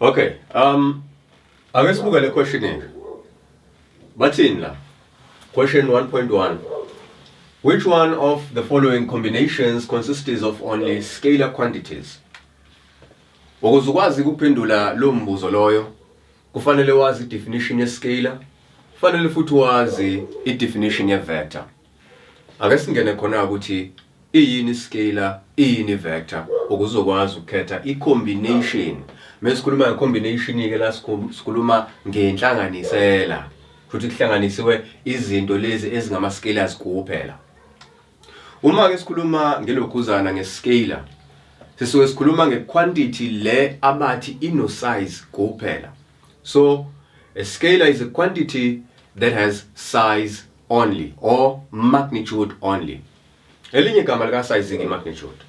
Okay, ake sibuke le question nje. Bathini la? Question 1.1. Which one of the following combinations consists of only scalar quantities? Ukuze ukwazi ukuphendula lo mbuzo loyo, kufanele wazi i-definition ye-scalar, kufanele futhi wazi i-definition ye-vector. Ake singene khona ukuthi iyini i-scalar, iyini i-vector, ukuze uzokwazi ukukhetha i-combination. Mesikhuluma nge-combination-ke la sikhuluma ngenhlanganisela. Futhi kuhlanganisiwe izinto lezi ezingama-scalars kuphela. Uma-ke sikhuluma ngelokhuzana nge-scalar, sisuke sikhuluma nge-quantity le abathi ino-size kuphela. So, a scalar is a quantity that has size only or magnitude only. Elinye igama lika size ke magnitude.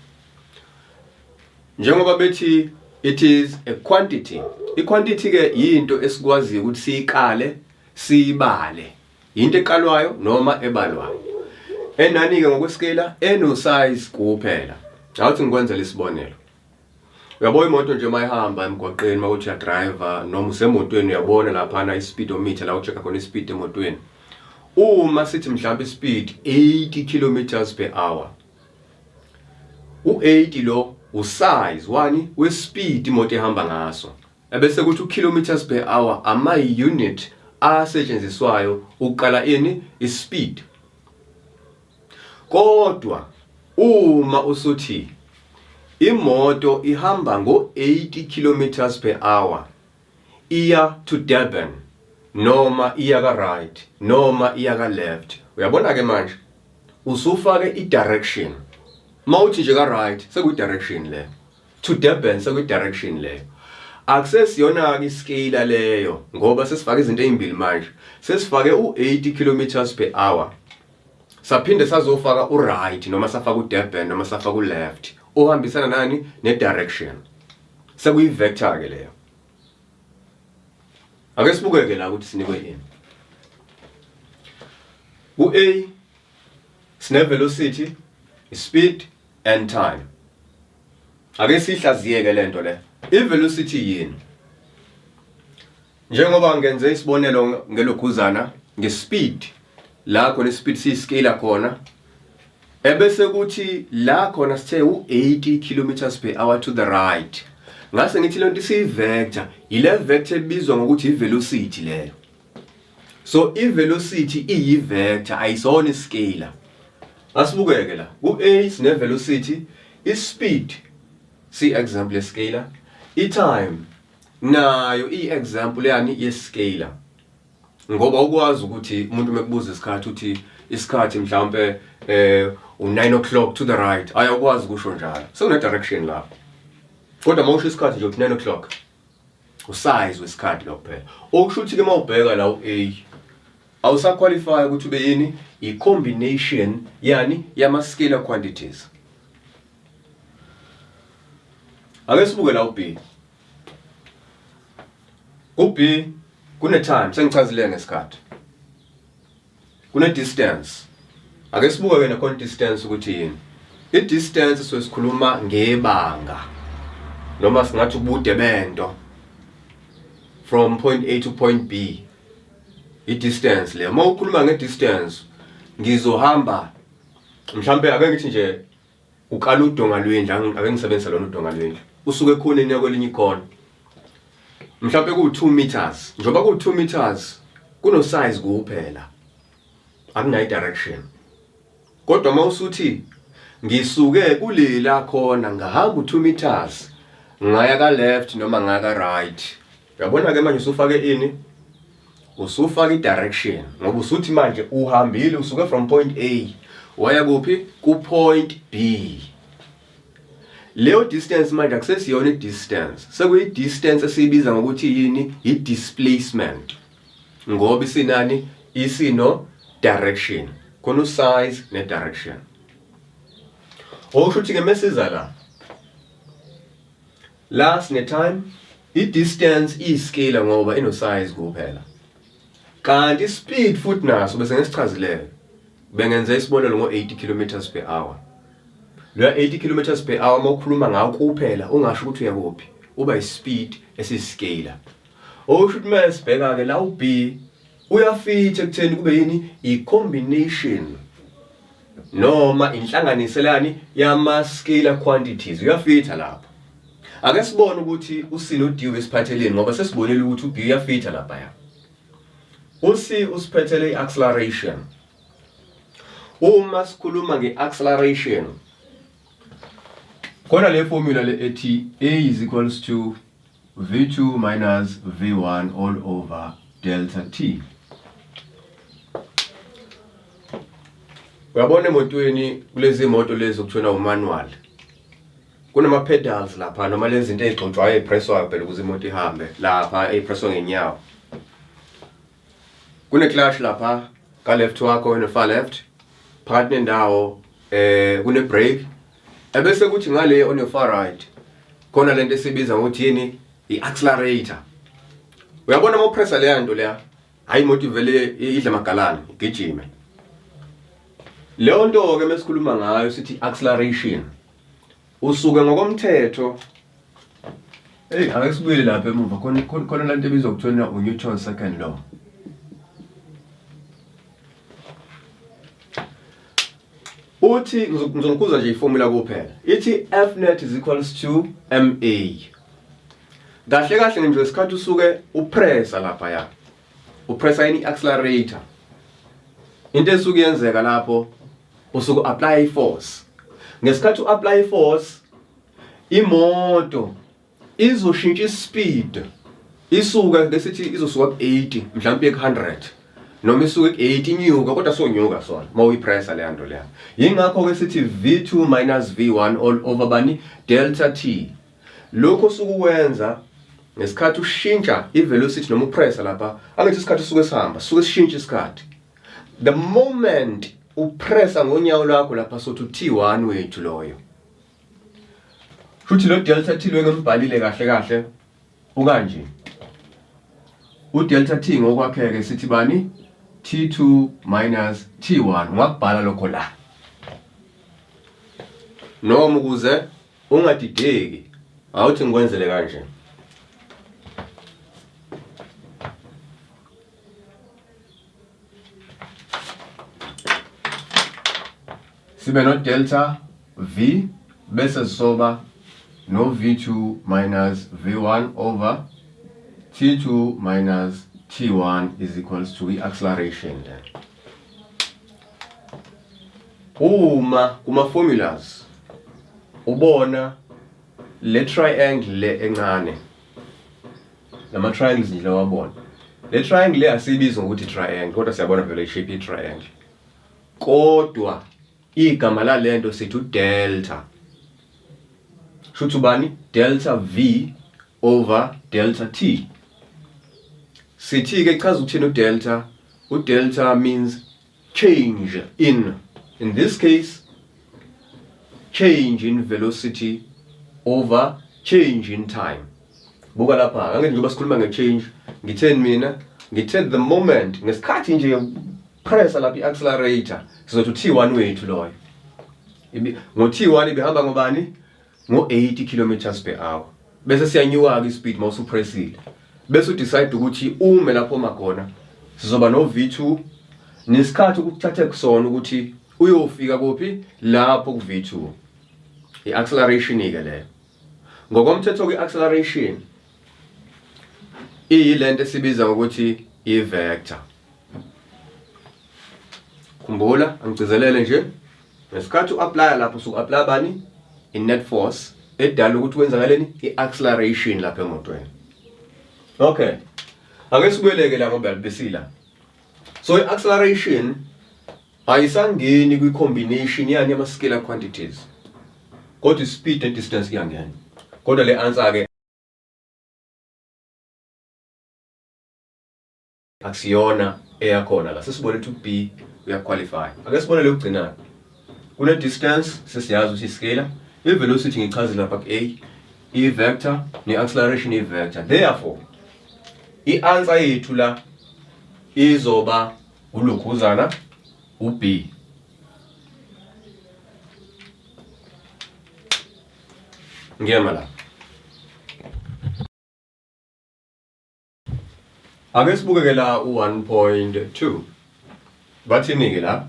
Njengoba bethi it is a quantity. I-quantity ke yinto esikwaziyo ukuthi siyikale, siyibale. Yinto ekalwayo noma ebalwayo. Enani ke ngokwescalar eno size kuphela. Awuthi ngikwenzele isibonelo. Uyabo imoto nje mayihamba emgwaqeni makuthi uyadriver noma usemotweni uyabona laphana i-speedometer la ucheck khona i-speed emotweni. Uma sithi mhlawumbe i-speed 80 kilometers per hour. U-80 lo usize wani we-speed imoto ehamba ngaso. Ebese kuthi u-kilometers per hour ama-unit asetshenziswayo ukukala ini i-speed. Kodwa uma usuthi imoto ihamba ngo-80 kilometers per hour iya to Durban noma iya ka-right noma iya ka-left, uyabona ke manje usufake i-direction. Mawuthi nje ka-right sekuyi-direction leyo, to Durban sekuyi-direction leyo. Akusesiyona-ke iscalar leyo ngoba sesifake izinto ezimbili manje. Sesifake u-80 kilometers per hour. Saphinde sazofaka u-right noma safaka u-Durban noma safaka u-left ohambisana nani ne-direction. Sekuyi-vector ke leyo. Ake sibukeke la ukuthi sinikwe ini. Ku-A sine velocity, speed and time. Ake sihlaziyeke lento le. I-velocity yini? Njengoba ngenze isibonelo ngelokhuzana ngespeed la khona ispeed siyiscalar khona ebese kuthi la khona sithe u-80 kilometers per hour to the right, ngase ngithi lento isiyi-vector, ile vector ebizwa ngokuthi i-velocity leyo. So i-velocity iyi-vector, ayisona iscalar. Asibukeke la ku-A sine-velocity, i-speed si-example ye-scalar, i-time nayo iyi-example yani ye-scalar, ngoba ukwazi ukuthi umuntu mekubuza isikhathi uthi isikhathi mhlawumbe u9 o'clock to the right, ayakwazi ukusho njalo, sekune direction lapho. Kodwa mawusho isikhathi nje uthi 9 o'clock, usize wesikhathi lokho phela. Okusho ukuthi ke mawubheka la u-A awusaqualify ukuthi ube yini i-combination yani yama-scalar quantities. Ake sibuke la u-B. U-B kune time, sengichazile ngesikhathi, kune distance. Ake sibuke ke nakhona distance ukuthi yini. I-distance sosikhuluma ngebanga noma singathi ubude bento from point A to point B, i-distance leyo. Uma ukhuluma nge-distance, ngizohamba mhlambe, ake ngithi nje ukala udonga lwendlu, ake ngisebenzise lona udonga lwendlu, usuke ekhoneni uya kwelinye ikhona, mhlawumbe ku-2 meters. Njengoba ku-2 meters kuno size kuphela, akunayo direction. Kodwa uma usuthi ngisuke kulela khona ngahamba u-2 meters ngaya ka left noma ngaya ka right, uyabona ke manje usufake ini, usufaka i-direction, ngoba usuthi manje uhambile usuke from point A waya kuphi, ku point B. Leyo distance manje akusesiyona i-distance, sekuyi-distance esiyibiza ngokuthi yini, i-displacement, ngoba isinani, isino direction khona, usize ne-direction. Okusho ukuthi ke mesiza la la sine time, i-distance iyi-scalar ngoba ino-size kuphela, kanti i-speed futhi naso bese ngesichazileyo, bengenze isibonelo ngo-80 kilometers per hour. Loya 80 kilometers per hour uma ukhuluma ngawo kuphela ungasho ukuthi uyakuphi. Uba ispeed esiscalar. Okusho ukuthi uma sibheka ke la uB uyafitha ekutheni kube yini? I-combination noma inhlanganiselani yama-scalar quantities, uyafitha lapho. Ake sibone ukuthi uC no-D besiphatheleni, ngoba sesibonile ukuthi u-B uyafitha laphaya. U-C usiphethele i-acceleration. Uma sikhuluma nge-acceleration, khona le formula le ethi A is equals to V2 minus V1 all over delta T. Uyabona emotweni kulezi moto lezi okuthiwa umanual. Kunama pedals lapha noma lezi zinto ezigxotshwayo ezipresswayo phela ukuze imoto ihambe lapha ezipresswa ngenyawo. Kune clutch lapha ka left wakho no far left, phakathi nendawo kune brake, ebese kuthi ngale on your far right khona lento esibiza ngokuthi yini? I-accelerator. Uyabona uma upressa leya nto leya, hayi, imoto ivele idle amagalane igijime. Leyo nto ke mesikhuluma ngayo sithi acceleration. Usuke ngokomthetho, hey, ake sibuyele lapha emuva, khona khona lento ebizwa kuthiwa uNewton second law. Uthi ngizonikuza nje iformula kuphela, ithi F net is equals to ma. Kahle kahle nje isikhathi usuke upressa lapha ya, upressa ini? Accelerator. Into esuke yenzeka lapho, usuke apply force. Ngesikhathi uapply force, imoto izoshintsha ispeed, isuka besithi izosuka ku-80 mhlawumbe ku-100, noma isuke ku-80 inyuka, kodwa sonyuka sona uma uyipressa leya nto leya. Yingakho-ke sithi V2 minus V1 all over bani? Delta T. Lokho osuke ngesikhathi ushintsha i-velocity noma upressa lapha, angithi isikhathi usuke sihamba suke sishintsha isikhathi. The moment upressa ngonyawo lwakho lapha, sothi u-T1 wethu loyo. Futhi lo delta T lo engimbhalile kahle kahle ukanje, udelta T ngokwakheke sithi bani? T2 minus T1. Ungakubhala lokho la, noma ukuze ungadideki, awuthi ngikwenzele kanje. Sibe no delta V, bese sisoba no V2 minus V1 over T2 minus T1 is equals to i-acceleration then. Uma kuma formulas ubona le triangle le encane, lama triangles nje lawabona, le triangle le asiyibizi ngokuthi triangle, kodwa siyabona vele ishape ye-triangle, kodwa igama lalento sithi udelta. Shuthi ubani? Delta V over delta T. Sithi ke chaza ukuthini udelta? Udelta means change in this case change in velocity over change in time. Buka lapha, angithi njengoba sikhuluma nge-change, ngitheni mina? Ngithe the moment ngesikhathi nje pressa lapha i-accelerator, sizothi u-T1 wethu loyo. Ngo-T1 ibihamba ngobani? Ngo-80 kilometers per hour, bese siyanyuka-ke ispeed uma usupressile, bese udecide ukuthi ume lapho uma khona, sizoba no-V2 nesikhathi ukuthathe kusona ukuthi uyofika kuphi lapho ku-V2. I-acceleration-ke leyo. Ngokomthetho kwi-acceleration iyilento esibiza ngokuthi i-vector. Khumbula, angigcizelele nje, ngesikhathi u-applya lapho usuku-applya bani? I-net force edala ukuthi kwenzakaleni? I-acceleration lapha emotweni. Okay, ake sibuyeleke la ngoba besila. So i-acceleration ayisangeni kwi-combination yani yama-scalar quantities, kodwa i-speed ne-distance kuyangena. Kodwa le answer ke akusiyona eyakhona la. Sesibone ukuthi B uyaqualify. Ake sibone lokugcina. Kune distance, sesiyazi ukuthi scalar, i-velocity ngichaze lapha ku-A i-vector, ne-acceleration i-vector. Therefore i-answer yethu la izoba ulokhuzana u-B. Ngiyema la. Ake sibuke ke la u-1.2. Bathini ke la?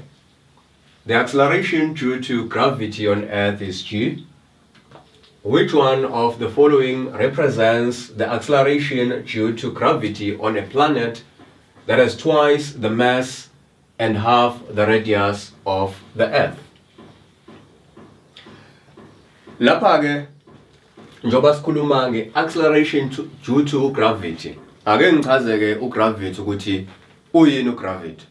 The acceleration due to gravity on Earth is g. Which one of the following represents the acceleration due to gravity on a planet that has twice the mass and half the radius of the Earth? Lapha ke njengoba sikhuluma nge-acceleration due to gravity, ake ngichaze-ke ugravity ukuthi uyini ugravity.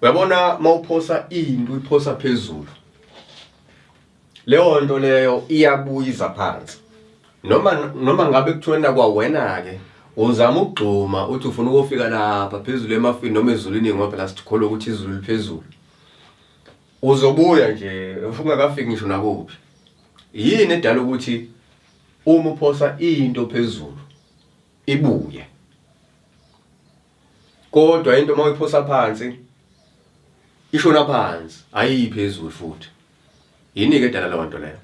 Uyabona mawuphosa into uyiphosa phezulu, leyo nto leyo iyabuyiza phansi. Noma ngabe kuthiwa kwawena ke uzama ukugxuma uthi ufuna ukufika lapha phezulu emafini noma ezulwini, ngoba phela sikholwa ukuthi izulu liphezulu, uzobuya nje ungakafiki ngisho nakuphi. Yini edala ukuthi uma uphosa into phezulu ibuye, kodwa into uma uyiphosa phansi ishona phansi, ayiyi phezulu futhi? Yini ke edala leyo nto leyo?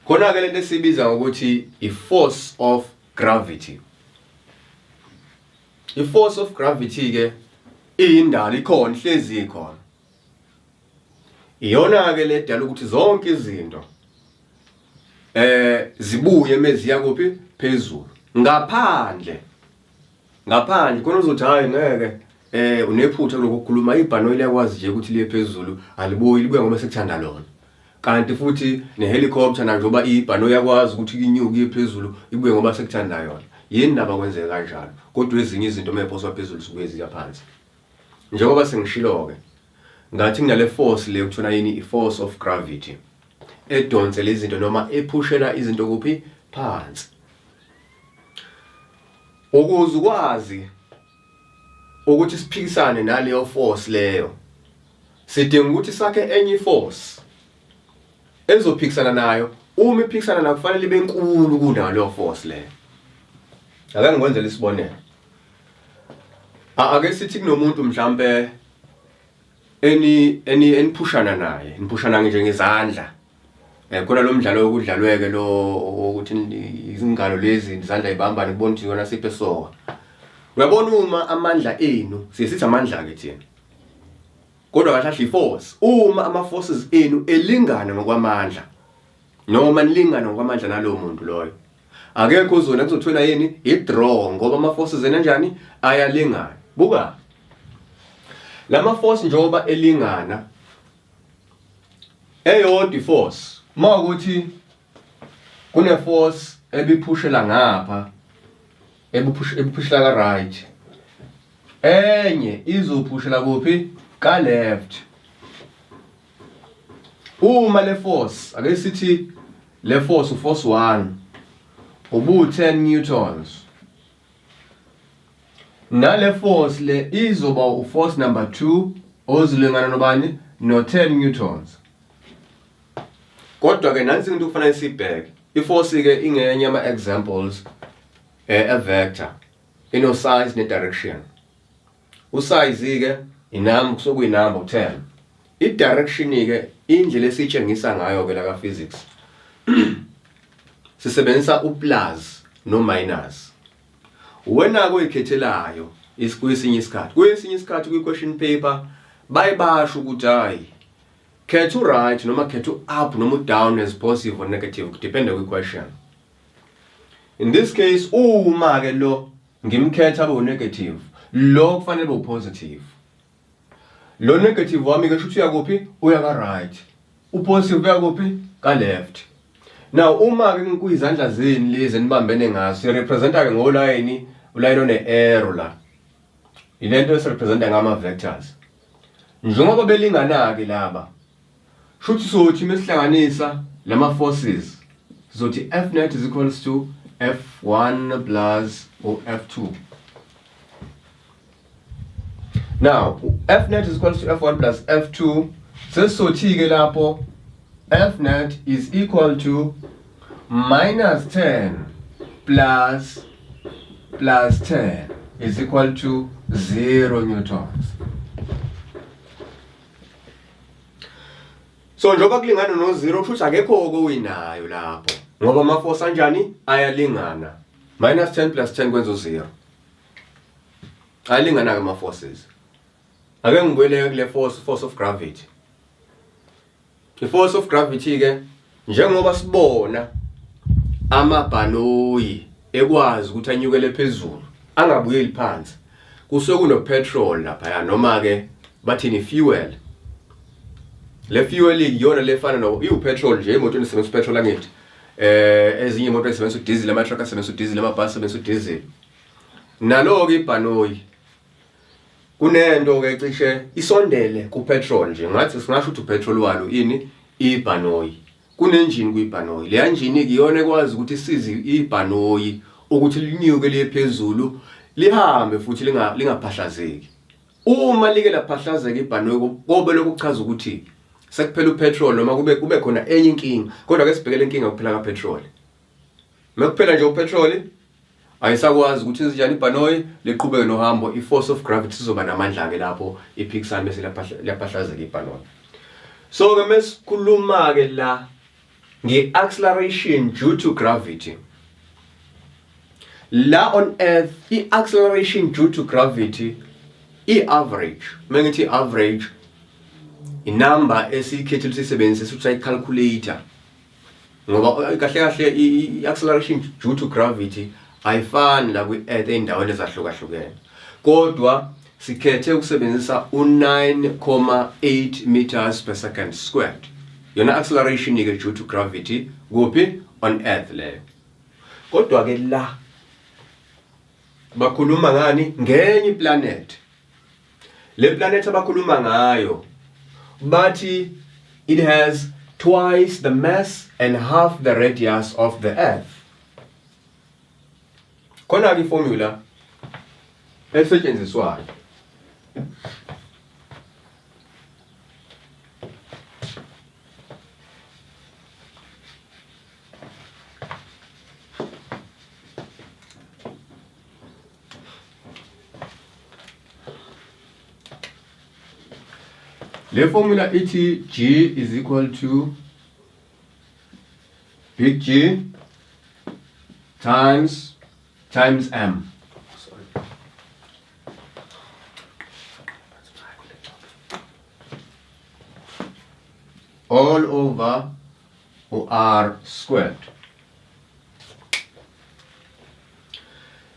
Khona ke lento esibiza ngokuthi i-force of gravity. I-force of gravity ke iyindalo, ikhona, ihlezi ikhona. Iyona ke le dala ukuthi zonke izinto zibuye meziya kuphi? Phezulu. Ngaphandle khona uzothi hayi ngeke, unephutha lokho kukhuluma, ibhanoyi liyakwazi nje ukuthi liye phezulu, alibuyi, libuya ngoba sekuthanda lona. Kanti futhi nehelicopter na njengoba ibhanoyi yakwazi ukuthi inyuke iye phezulu, ibuye ngoba sekuthanda yona. Yini ndaba kwenzeka kanjalo? Kodwa ezinye izinto mayiphoswa phezulu zibuye ziya phansi. Njengoba sengishilo-ke ngathi kunale force le kuthiwa yini? I-force of gravity, edonsela izinto noma ephushela izinto kuphi? Phansi. Ukuze ukwazi ukuthi siphikisane naleyo force leyo, sidinga ukuthi sakhe enye iforce ezophikisana nayo. Uma iphikisana nayo, kufanele ibe nkulu kunaleyo force leyo. Ake ngikwenzele isibonelo. Ake sithi kunomuntu mhlambe eni eniphushana naye, niphushana nje ngezandla. Khona lo mdlalo wokudlalweke lo ukuthi izingalo lezi izandla ibambane, kubona ukuthi yona siphe soka. Uyabona, uma amandla enu, siye sithi amandla ke thina, kodwa kahle kahle i-force, uma ama forces enu elingana ngokwamandla noma nilingana ngokwamandla nalowo muntu loyo, akekho uzona, kuzothola yini? I-draw, ngoba ama forces enu anjani? Ayalingana. Buka lama force, njengoba elingana, eyodwa iforce, mawukuthi kune force ebiphushela ngapha, ebiphushela ka right, enye izophushela kuphi? Ka left. Uma le force, ake sithi le force uforce 1 ubu 10 newtons, nale force le izoba uforce number 2 ozilingana nobani? No 10 newtons. Kodwa ke nansi into kufanele sibheke. Iforce ke ingenye ama examples a vector, ino size ne direction. Usize ke inamba, kusuke kuyinamba u10. I direction ke indlela esitshengisa ngayo ke la ka physics, sisebenzisa uplus no minus. Wena koyikhethelayo kwesinye isikhathi kwi question paper baye basho ukuthi hayi, khetha u-right noma khetha u-up noma u-down as positive or negative, depende kwi-question. In this case, uma ke lo ngimkhetha abe u-negative, lo kufanele ube u-positive. Lo negative wami ke shuthi uyakuphi? Uya ka right. U-positive uya kuphi? Ka left. Now uma ke kuyizandla zenu lezi enibambene ngazo, sirepresenta ke ngolayini, ulayini one arrow la, ilento esirepresenta ngama vectors. Njengoba belingana ke laba, shuthi sothi mesihlanganisa lama forces, sizothi F net is equals to F1 plus u F2. Now F net is equals to F1 plus F2, sesizothi ke lapho F net is equal to minus 10 plus 10 is equal to 0 newtons. So njengoba kulingana no 0, kusho ukuthi akekho okuyinayo lapho, ngoba ama force anjani? Ayalingana. Minus 10 plus 10 kwenza u-0. Ayalingana-ke ama-forces. Ake ngibuyele kule force, force of gravity. I-force of gravity ke njengoba sibona amabhanoyi ekwazi ukuthi anyukele phezulu angabuyeli phansi kusuke kuno petrol laphaya noma ke bathini fuel. Le fuel iyona lefana no iwu petrol nje imoto isebenzisa petrol angithi ezinye imoto ezisebenzisa udiesel, ama truck asebenzisa udiesel, amabhasi asebenzisa udiesel. Nalo ke ibhanoyi kunento ke cishe isondele ku petrol nje, ngathi singasho ukuthi upetrol walo ini ibhanoyi. Kunenjini kuyibhanoyi, leya njini kuyona ekwazi ukuthi isize ibhanoyi ukuthi linyuke liye phezulu lihambe futhi lingaphahlazeki. Uma like laphahlazeka ibhanoyi kobe lokhu kuchaza ukuthi sekuphela upetrol noma kube khona enye inkinga. Kodwa ke sibhekele inkinga kuphela kapetrol. Mekuphela nje upetrol ayisakwazi ukuthi izinjani ibhanoyi liqhubeke nohambo, i-force of gravity sizoba namandla ke lapho iphikisana bese liyaphahlazeka ibhanoyi. So ke mesikhuluma ke la nge-acceleration due to gravity, la on earth i-acceleration due to gravity i-average, mengithi i-average inumber esiyikhethile sisebenzise sithi sayi-calculator, ngoba kahle kahle i-acceleration due to gravity ayifani la kwi-earth ey'ndaweni ezahlukahlukene, kodwa sikhethe ukusebenzisa u-9.8 meters per second squared. Yona acceleration ke due to gravity kuphi? On earth leyo. Kodwa ke la bakhuluma ngani? Ngenye iplanet. Le planet abakhuluma ngayo bathi it has twice the mass and half the radius of the earth. Khona ke iformula esetshenziswayo. Le formula ithi G is equal to big G times M. Sorry. All over R squared.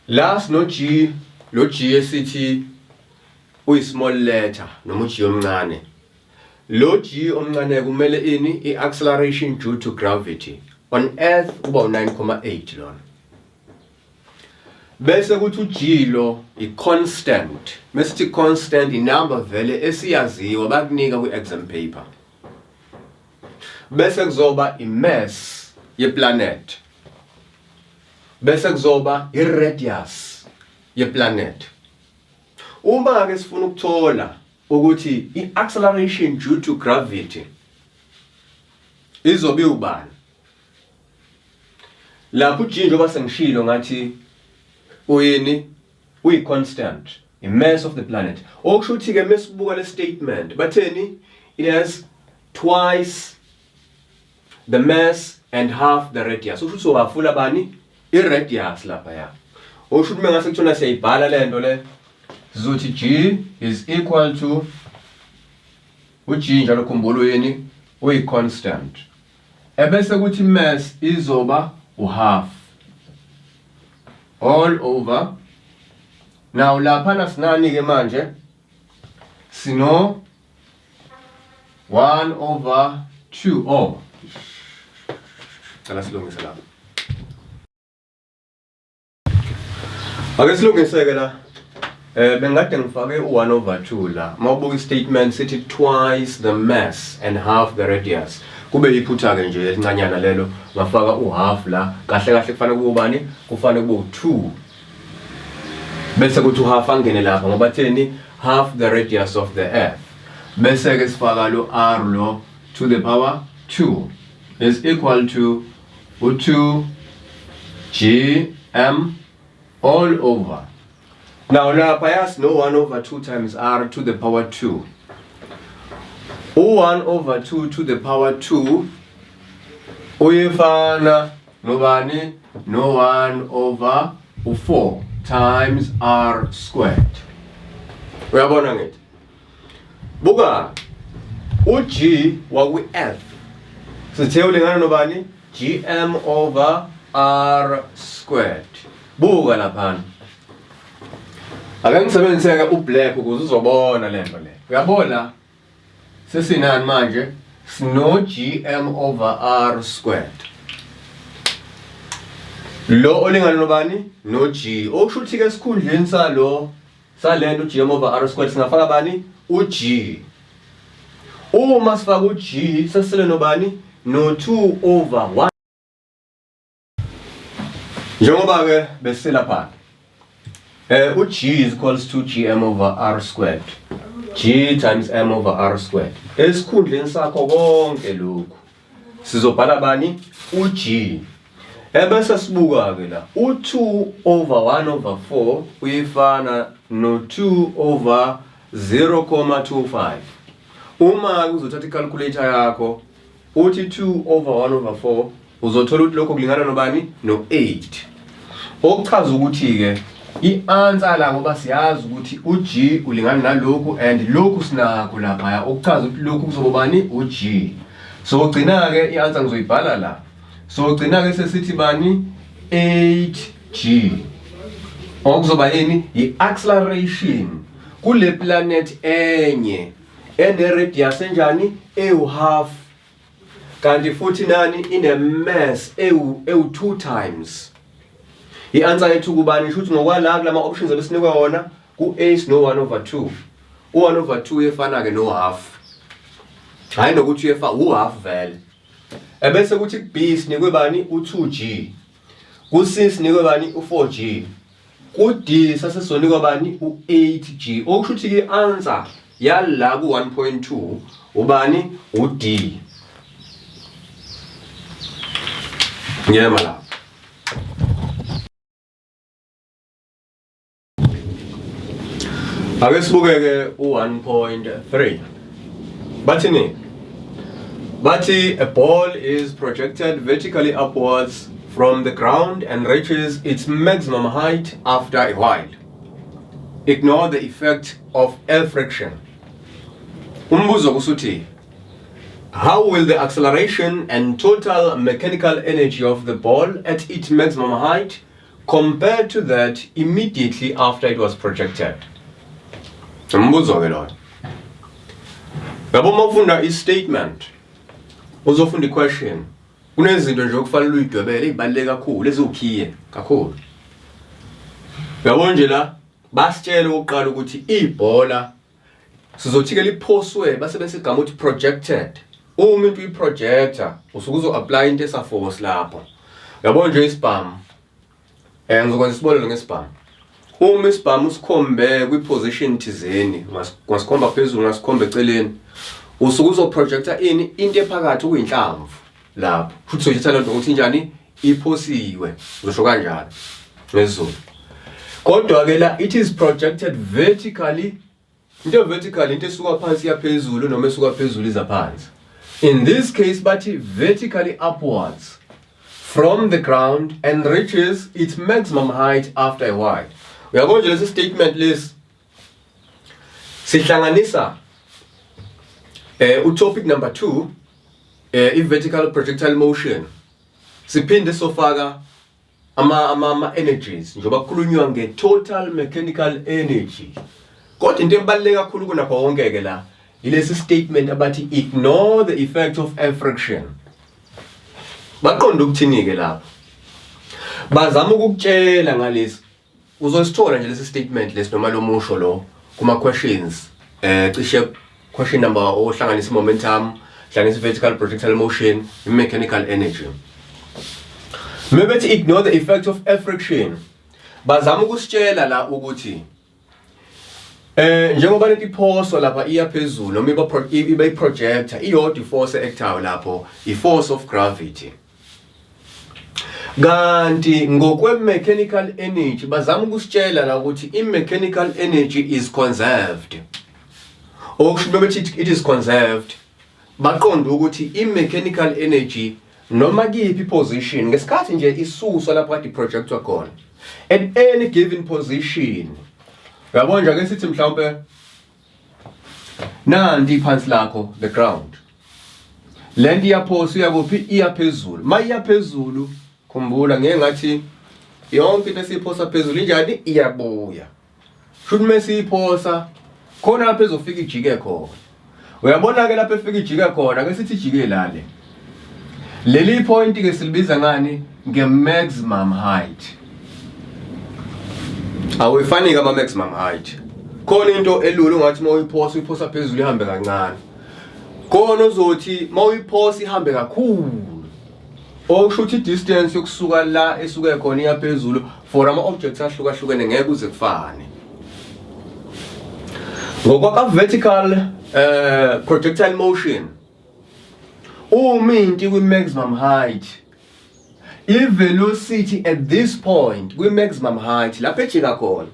Last no G, lo G esithi uyi small letter noma uG omncane. Lo G omncane kumele ini? I-acceleration due to gravity. On earth uba u-9.8 lona. Bese kuthi uG lo i-constant. Mesithi constant inumber vele esiyaziwa bakunika kwi-exam paper. Bese kuzoba i-mass yeplanet. Bese kuzoba i-radius yeplanet. Uma ke sifuna ukuthola ukuthi i-acceleration due to gravity izobe ubani, lapho uG njengoba sengishilo ngathi uyini, uyi-constant, i-mass of the planet. Okusho ukuthi ke mesibuka le statement batheni? It has twice the mass and half the radius. Usho ukuthi wafula bani? I-radius lapha ya. Usho ukuthi mengase kuthiwa siyayibhala lento le, sizothi G is equal to uG njalo khumbula yini, uyi-constant, ebese kuthi mass izoba uhalf all over. Now lapha nasinani ke manje? Sino 1 over 2. Oh, cela silungise lapha, ake silungise-ke la. Bengikade ngifake u-1 over 2 la. Mawubuka i-statement sithi twice the mass and half the radius. Kube iphutha-ke nje elincanyana lelo, ngafaka u-half la. Kahle kahle kufanele kube ubani? Kufanele kube u-2. Bese kuthi u-half angene lapha ngoba theni? Half the radius of the earth. Bese-ke sifaka lo r lo to the power 2 is equal to u-2 g m all over. Now lapha yasi no 1 over 2 times r to the power 2. U-1 over 2 to the power 2 uyefana nobani? No 1 over u4 times r squared. Uyabona ngithi? Buka u-G wakwi-F sithe ulingana nobani? GM over R squared. Buka laphana. Ake ngisebenzise-ke u-black ukuze uzobona le nto le. Uyabona? Sesinani manje? Sino GM over R squared. Lo olingana nobani? No G. Okusho ukuthi-ke esikhundleni salo salento u-GM over R squared singafaka bani? U-G. Uma sifaka u-G sesisele nobani? No-2 over 1. Njengoba ke besilapha u-G is equals to GM over R squared. G times M over R squared. Esikhundleni sakho konke lokhu sizobhala bani? U-G. Ebese sibuka ke la u-2 over 1 over 4 uyifana no-2 over 0,25. Uma uzothatha i-calculator yakho uthi 2 over 1 over 4 uzothola ukuthi lokho kulingana nobani? No-8. Okuchaza ukuthi-ke i-answer la, ngoba siyazi ukuthi u-G ulingana nalokhu and lokhu sinakho laphaya, okuchaza ukuthi lokhu kuzoba bani? U-G. So ugcina-ke i-answer ngizoyibhala la. So ugcina-ke sesithi bani? 8G. Okuzoba yini? I-acceleration kule planet enye ene-radius enjani? Ewu-half, kanti futhi nani? Ine-mass ewu-2 times. I-answer yethu kubani? Sho ukuthi ngokwala kulama options ebesinikwe wona, ku-A sino 1 over 2. U-1 over 2 uyefana-ke no-half, hhayi nokuthi uyefa u-half vele. Ebese kuthi ku-B sinikwe bani? U-2G. Ku-C sinikwe bani? U-4G. Ku-D sasesizonikwa bani? U-8G. Okusho ukuthi-ke i-answer yala ku-1.2 ubani? U-D. Ngiyema lapho. Ake sibukeke u-1.3. Bathini? Bathi a ball is projected vertically upwards from the ground and reaches its maximum height after a while. Ignore the effect of air friction. Umbuzo kusuthi, how will the acceleration and total mechanical energy of the ball at its maximum height compared to that immediately after it was projected? Umbuzo ke loyo. Yabo, uma ufunda i-statement, uzofunda i-question, kunezinto nje okufanele uyidwebele ey'baluleke kakhulu, eziwukhiye kakhulu. Uyabona nje la basitshela okokuqala ukuthi ibhola sizothi-ke liphoswe, basebenzisa igama ukuthi projected. Uma into uyi-projector usuke uzo-apply into esa-force lapho. Uyabona nje isibhamu, ngizokwenza isibonelo ngesibhamu. Uma isibhamu usikhombe kwi-position thizeni, ungasikhomba phezulu, ungasikhomba eceleni, usuke uzoprojecta ini? Into ephakathi okuyinhlamvu lapho. Futhi soyithatha lento ukuthi injani? Iphosiwe, uzosho kanjalo ngesiZulu. Kodwa-ke la it is projected vertically. Into vertical into esuka phansi yaphezulu noma esuka phezulu iza phansi. In this case bathi vertically upwards from the ground and reaches its maximum height after a while. Uyabona nje lesi statement lesi sihlanganisa utopic number 2, i-vertical projectile motion, siphinde sofaka ama energies njengoba kukhulunywa nge-total mechanical energy. Kodwa into ebaluleke kakhulu kunakho konke ke la ilesi statement abathi ignore the effect of air friction. Baqonda ukuthini ke lapho? Bazama ukukutshela ngalesi, uzosithola nje lesi statement lesi noma lo musho lo kuma questions, cishe question number ohlanganisa momentum, hlanganisa vertical projectile motion, mechanical energy. Mebethi ignore the effect of air friction, bazama ukusitshela la ukuthi njengoba lento iphoso lapha iya phezulu noma iba i-projector, iyodwa i-force e-actayo lapho, i-force of gravity. Kanti ngokwe-mechanical energy bazama ukusitshela la ukuthi i-mechanical energy is conserved. Okusho bebethi it is conserved, baqonda ukuthi i-mechanical energy Noma kuyiphi position ngesikhathi nje isuswa lapho kade iprojectwa khona, at any given position. Uyabona nje, ake sithi mhlawumbe nanti iphansi lakho, the ground. Lento iyaphosa, uyakuphi? Iyaphezulu. Ma iyaphezulu, khumbula ngeke ngathi yonke into esiyiphosa phezulu injani? Iyabuya. Shuthi mesiyiphosa khona lapho ezofika ijike khona. Uyabona ke lapho efika ijike khona, ke sithi ijike la le. Leli point ke silibiza ngani? Nge-maximum height. Awuyifani ke ama maximum height. Khona into elula ungathi uma uyiphosa, uyiphosa phezulu, ihambe kancane. Khona uzothi uma uyiphosa ihambe kakhulu. Okusho ukuthi i-distance yokusuka la esuke khona iya phezulu for ama-objects ahlukahlukene ngeke kuze kufane. Ngokwaka-vertical projectile motion, uma into kwi-maximum height, i-velocity at this point kwi-maximum height lapho ejika khona,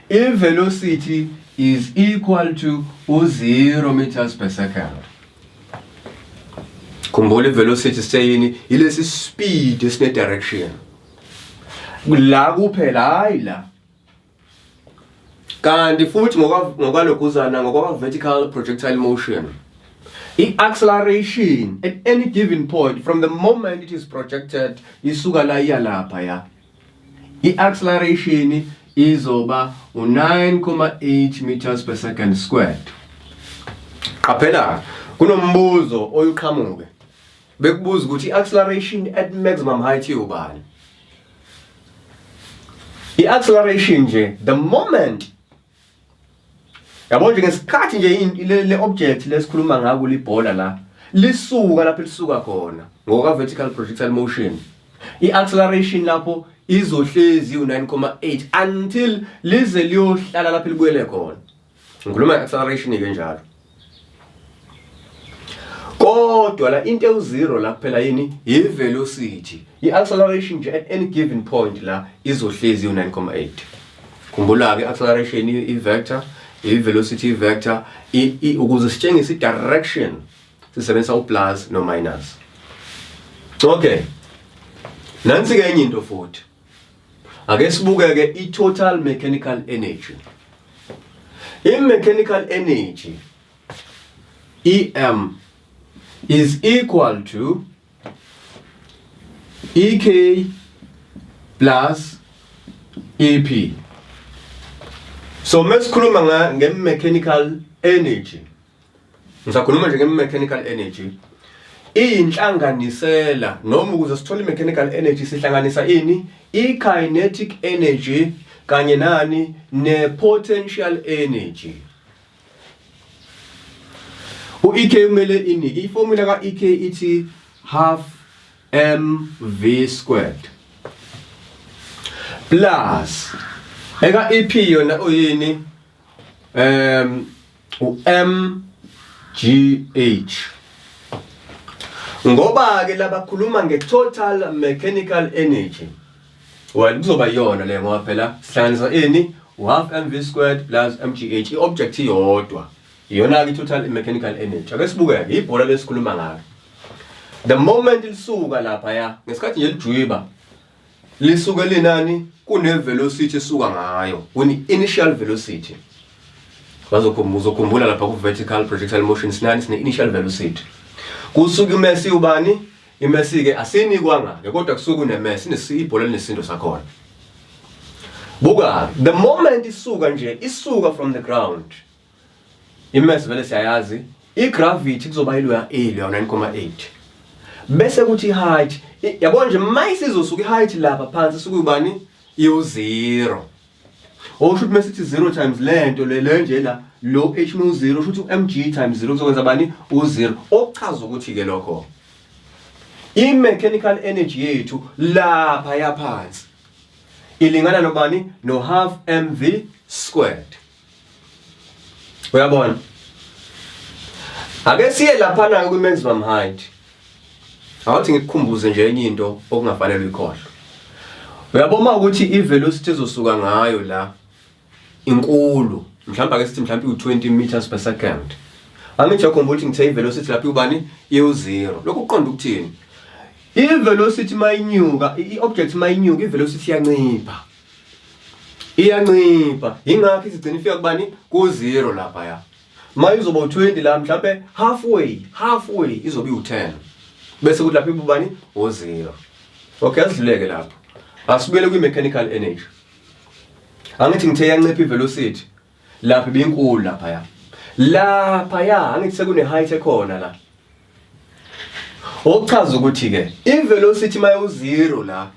i-velocity is equal to u-0 meters per second. Khumbula, i-velocity sitheyini? Ilesi speed esine direction la kuphela, hayi la. Kanti futhi ngokwalokhuzana, ngokwa vertical projectile motion, i-acceleration at any given point from the moment it is projected, isuka la iya lapha ya, i-acceleration izoba u-9.8 meters per second squared. Qaphela, kunombuzo oyuqhamuke bekubuza ukuthi i-acceleration at maximum height iwubani. I-acceleration nje the moment, yabo nje, ngesikhathi nje le object lesikhuluma ngako, libhola la, lisuka lapho lisuka khona ngoka vertical projectile motion, i-acceleration lapho izohlezi u-9.8 until lize liyohlala lapho libuyele khona. Ngikhuluma nge-acceleration ke njalo, kodwa la into ewu-zero la kuphela yini? I-velocity. I-acceleration nje at any given point la izohlezi u-9.8. Khumbula-ke, i-acceleration i-vector, i-velocity i-vector. Ukuze sitshengise i-direction sisebenzisa u-plus no minus. Okay, nansi-ke enye into futhi. Ake sibukeke i-total mechanical energy. I-mechanical energy, EM, is equal to EK plus EP. So mesikhuluma nge-mechanical energy, ngisakhuluma nje nge-mechanical energy, iyinhlanganisela, noma ukuze sithole i-mechanical energy sihlanganisa ini? I-kinetic energy kanye nani? Ne-potential energy. U-EK kumele inike iformula ka-EK, ithi half mv squared, plus eka EP yona uyini? U-mgh. Ngoba ke labakhuluma nge-total mechanical energy, well, kuzoba iyona le, ngoba phela sihlanganisa ini? U-half mv squared plus mgh. I-object iyodwa, iyona-ke i-total mechanical energy. Ake sibukeke ibhola lesikhuluma ngalo. The moment lisuka lapha ya, ngesikhathi nje lijwiba, lisuke linani? Kune-velocity esuka ngayo, kune-initial velocity. Uzokhumbula lapha ku-vertical projectile motion sinani? Sine-initial velocity. Kusuka i-mass ubani? I-mass-ke asinikwanga-ke, kodwa kusuke kune-mass, ibhola linesisindo sakhona. Buka, the moment isuka nje, isuka from the ground, i-mass vele siyayazi, i-gravity kuzoba iluya iluya 9.8, bese kuthi i-height, yabo nje, mayisizosuka i-height lapha phansi isuke ubani? Iyu-0. Okusho ukuthi mesithi 0 times lento le nje la, lo h mu 0, kusho ukuthi u-mg times 0 kuzokwenza bani? U-0. Okuchaza ukuthi ke lokho i-mechanical energy yethu lapha yaphansi ilingana nobani? No half mv squared. Uyabona, ake siye laphana kwi-maximum height. Awuthi ngikukhumbuze nje enye into okungafanele uyikhohlwe. Uyabona ukuthi i-velocity ezosuka ngayo la inkulu, mhlawumbe ake sithi mhlawumbe u-20 meters per second. Angithi uyakhumbula ukuthi ngithe i-velocity lapha ubani? Iwu-zero. Lokhu kuqonda ukuthini? I-velocity mayinyuka, i-object mayinyuka i-velocity iyancipha. Iyancipha. Ingakho izigcina ifika kubani? Ku-0 lapha ya. Uma izoba u-20 la mhlampe halfway, halfway izobe iwu-10. Bese kuthi lapha ibubani? U-0. Okay, asidluleke lapho. Asibuyele kwi-mechanical energy. Angithi ngithe iyancipha i-velocity. Lapha ibinkulu lapha ya. Lapha ya angithi sekune height ekhona la. Okuchaza ukuthi ke i-velocity mayu 0 la.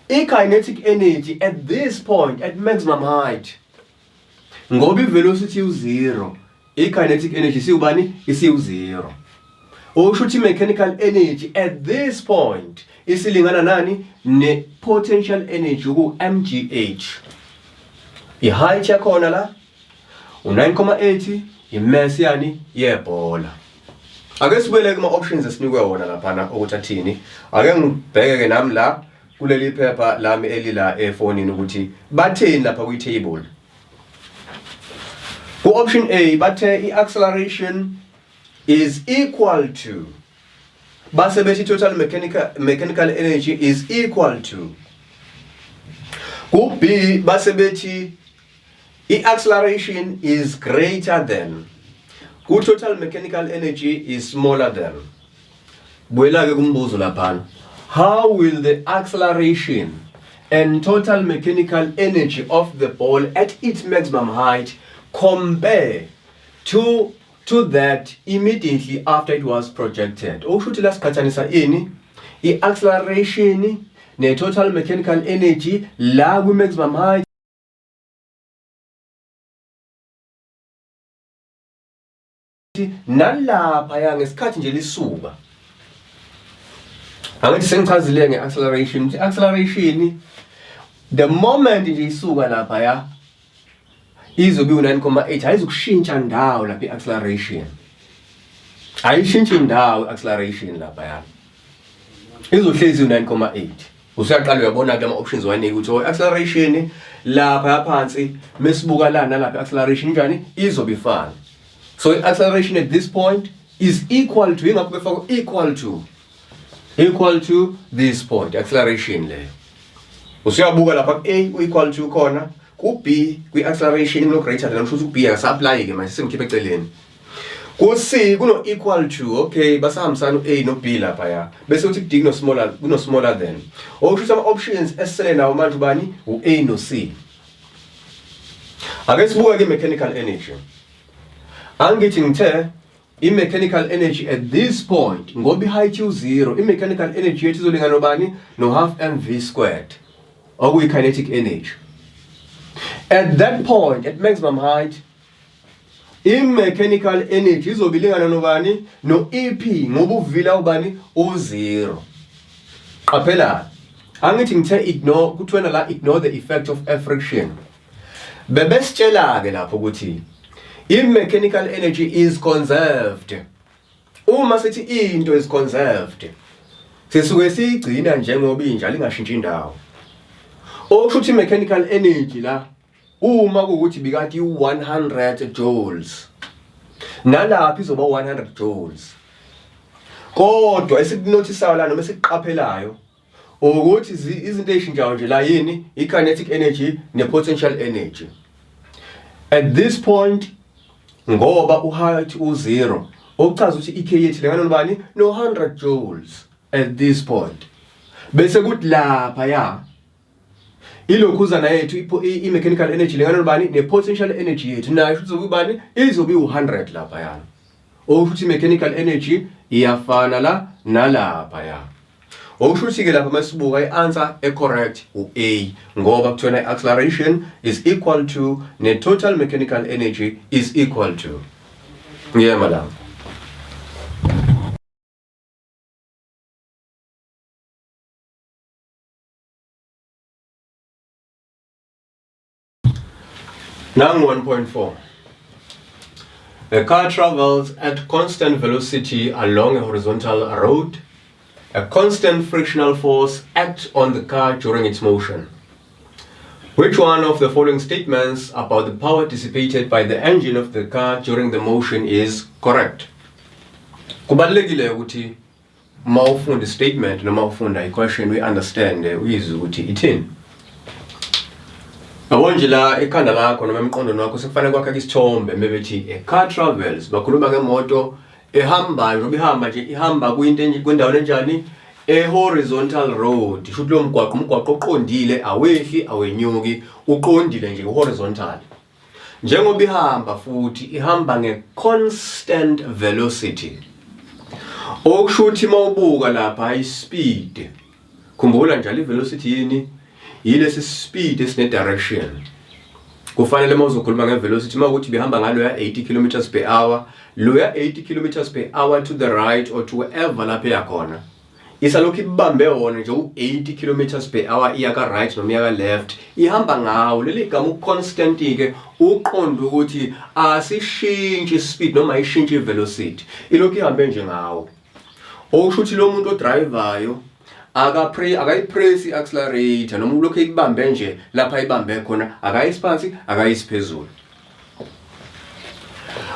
I-kinetic energy at this point at maximum height ngoba i-velocity u-0 i-kinetic energy siwubani isiwu-0 okusho ukuthi i-mechanical energy at this point isilingana nani ne-potential energy ku-mgh i-height yakhona la u-9,8 i-mass yani yebhola ake sibuyele kuma-options esinikwe wona laphana ukuthi athini ake ngibheke-ke nami la kuleli phepha lami elila efonini ukuthi batheni lapha kwi-table ku-option A bathe i-acceleration is equal to base bethi total mechanical, mechanical energy is equal to ku-B base bethi i-acceleration is greater than ku-total mechanical energy is smaller than Buyela-ke kumbuzo laphana. How will the acceleration and total mechanical energy of the ball at its maximum height compare to to that immediately after it was projected? Okusho ukuthi la siqhathanisa ini? I-acceleration ne-total mechanical energy la kwi-maximum height Nalapha ya ngesikhathi nje lisuka. Angithi sengichazile nge-acceleration ukuthi acceleration the moment nje isuka lapha ya izobe u-9,8 ayizukushintsha ndawo lapha i-acceleration. Ayishintshi indawo i-acceleration lapha ya. Izohlezi u-9,8. Usuyaqala uyabona ke ama options wanika ukuthi oh acceleration lapha phansi mesibuka la nalapha acceleration njani izobe ifana. So acceleration at this point is equal to ingakho befaka equal to equal to this point acceleration leyo. Usuyabuka lapha ku A u equal to khona ku B kwi acceleration kuno greater than kusho ukuthi ku B akasa-apply ke manje sengikhipha eceleni. Ku-C kuno equal to okay basahambisana u-A no-B lapha ya bese uthi ku-D kuno smaller kuno smaller than okusho ukuthi ama-options esisele nawo manje ubani u-A no-C ake sibuke ke mechanical energy angithi ngithe i-mechanical energy at this point ngoba i-height u-zero i-mechanical energy yethu izolingana nobani no-half mv squared okuyi-kinetic energy at that point at maximum height I-mechanical energy izobe ilingana nobani? No-EP ngoba uvila ubani? U-zero. Qaphela. Angithi ngithe ignore kuthiwena la ignore the effect of air friction. Bebesitshela-ke lapho ukuthi i-mechanical energy is conserved. Uma sithi into is conserved sisuke siyigcina njengoba injalo ingashintshi indawo. Okusho ukuthi i-mechanical energy la Uma kuwukuthi bikade i-100 joules nalapha izoba 100 joules kodwa esikunothisayo la noma esikuqaphelayo ukuthi izinto ezishintshayo nje la yini i-kinetic energy ne-potential energy at this point ngoba u-height u-zero okuchaza ukuthi i-k yethu lengana nobani no-100 joules at this point bese kuthi lapha ya Ilokhuzana yethu i-mechanical energy lingana nobani ne-potential energy yethu nayo futhi izobe ubani izobe iwu-100 laphayana. Okusho ukuthi i-mechanical energy iyafana la nalaphaya. Okusho ukuthi-ke lapha masibuka i-answer e-correct u-A ngoba kuthiwa i-acceleration is equal to ne-total mechanical energy is equal to. Ngiyema lapho. Nangu 1.4. The car travels at constant velocity along a horizontal road. A constant frictional force acts on the car during its motion. Which one of the following statements about the power dissipated by the engine of the car during the motion is correct? Kubalulekile ukuthi Uma ufunda i-statement noma ufunda i-question uyi-understand uyizwe ukuthi ithini. Yabo nje la ekhanda lakho noma emqondweni wakho sekufanele kwakheka isithombe mebethi a car travels, bakhuluma ngemoto ehambayo njengoba ihamba nje ihamba kwinto kwindawo enjani, e-horizontal road, shuthi lo mgwaqo umgwaqo oqondile, awehli awenyuki, uqondile nje u-horizontal. Njengoba ihamba futhi ihamba nge-constant velocity, okusho ukuthi uma ubuka lapha i-speed, khumbula njalo i-velocity yini? Yilesi speed esine-direction. Kufanele uma uzokhuluma nge-velocity, uma ukuthi behamba ngaloya 80 kilometers per hour, loya 80 kilometers per hour to the right or to wherever lapho eyakhona, isalokhu ibambe wona nje u-80 kilometers per hour, iya ka-right noma iya ka-left, ihamba ngawo. Leli gama u-constant-ke uqonda ukuthi asishintshi speed noma ayishintshi i-velocity, ilokhu ihambe nje ngawo. Okusho ukuthi lo muntu odrayivayo akayipress i-accelerator noma ulokhu eyibambe nje lapha ayibambe khona, akayisi phansi akayisi phezulu.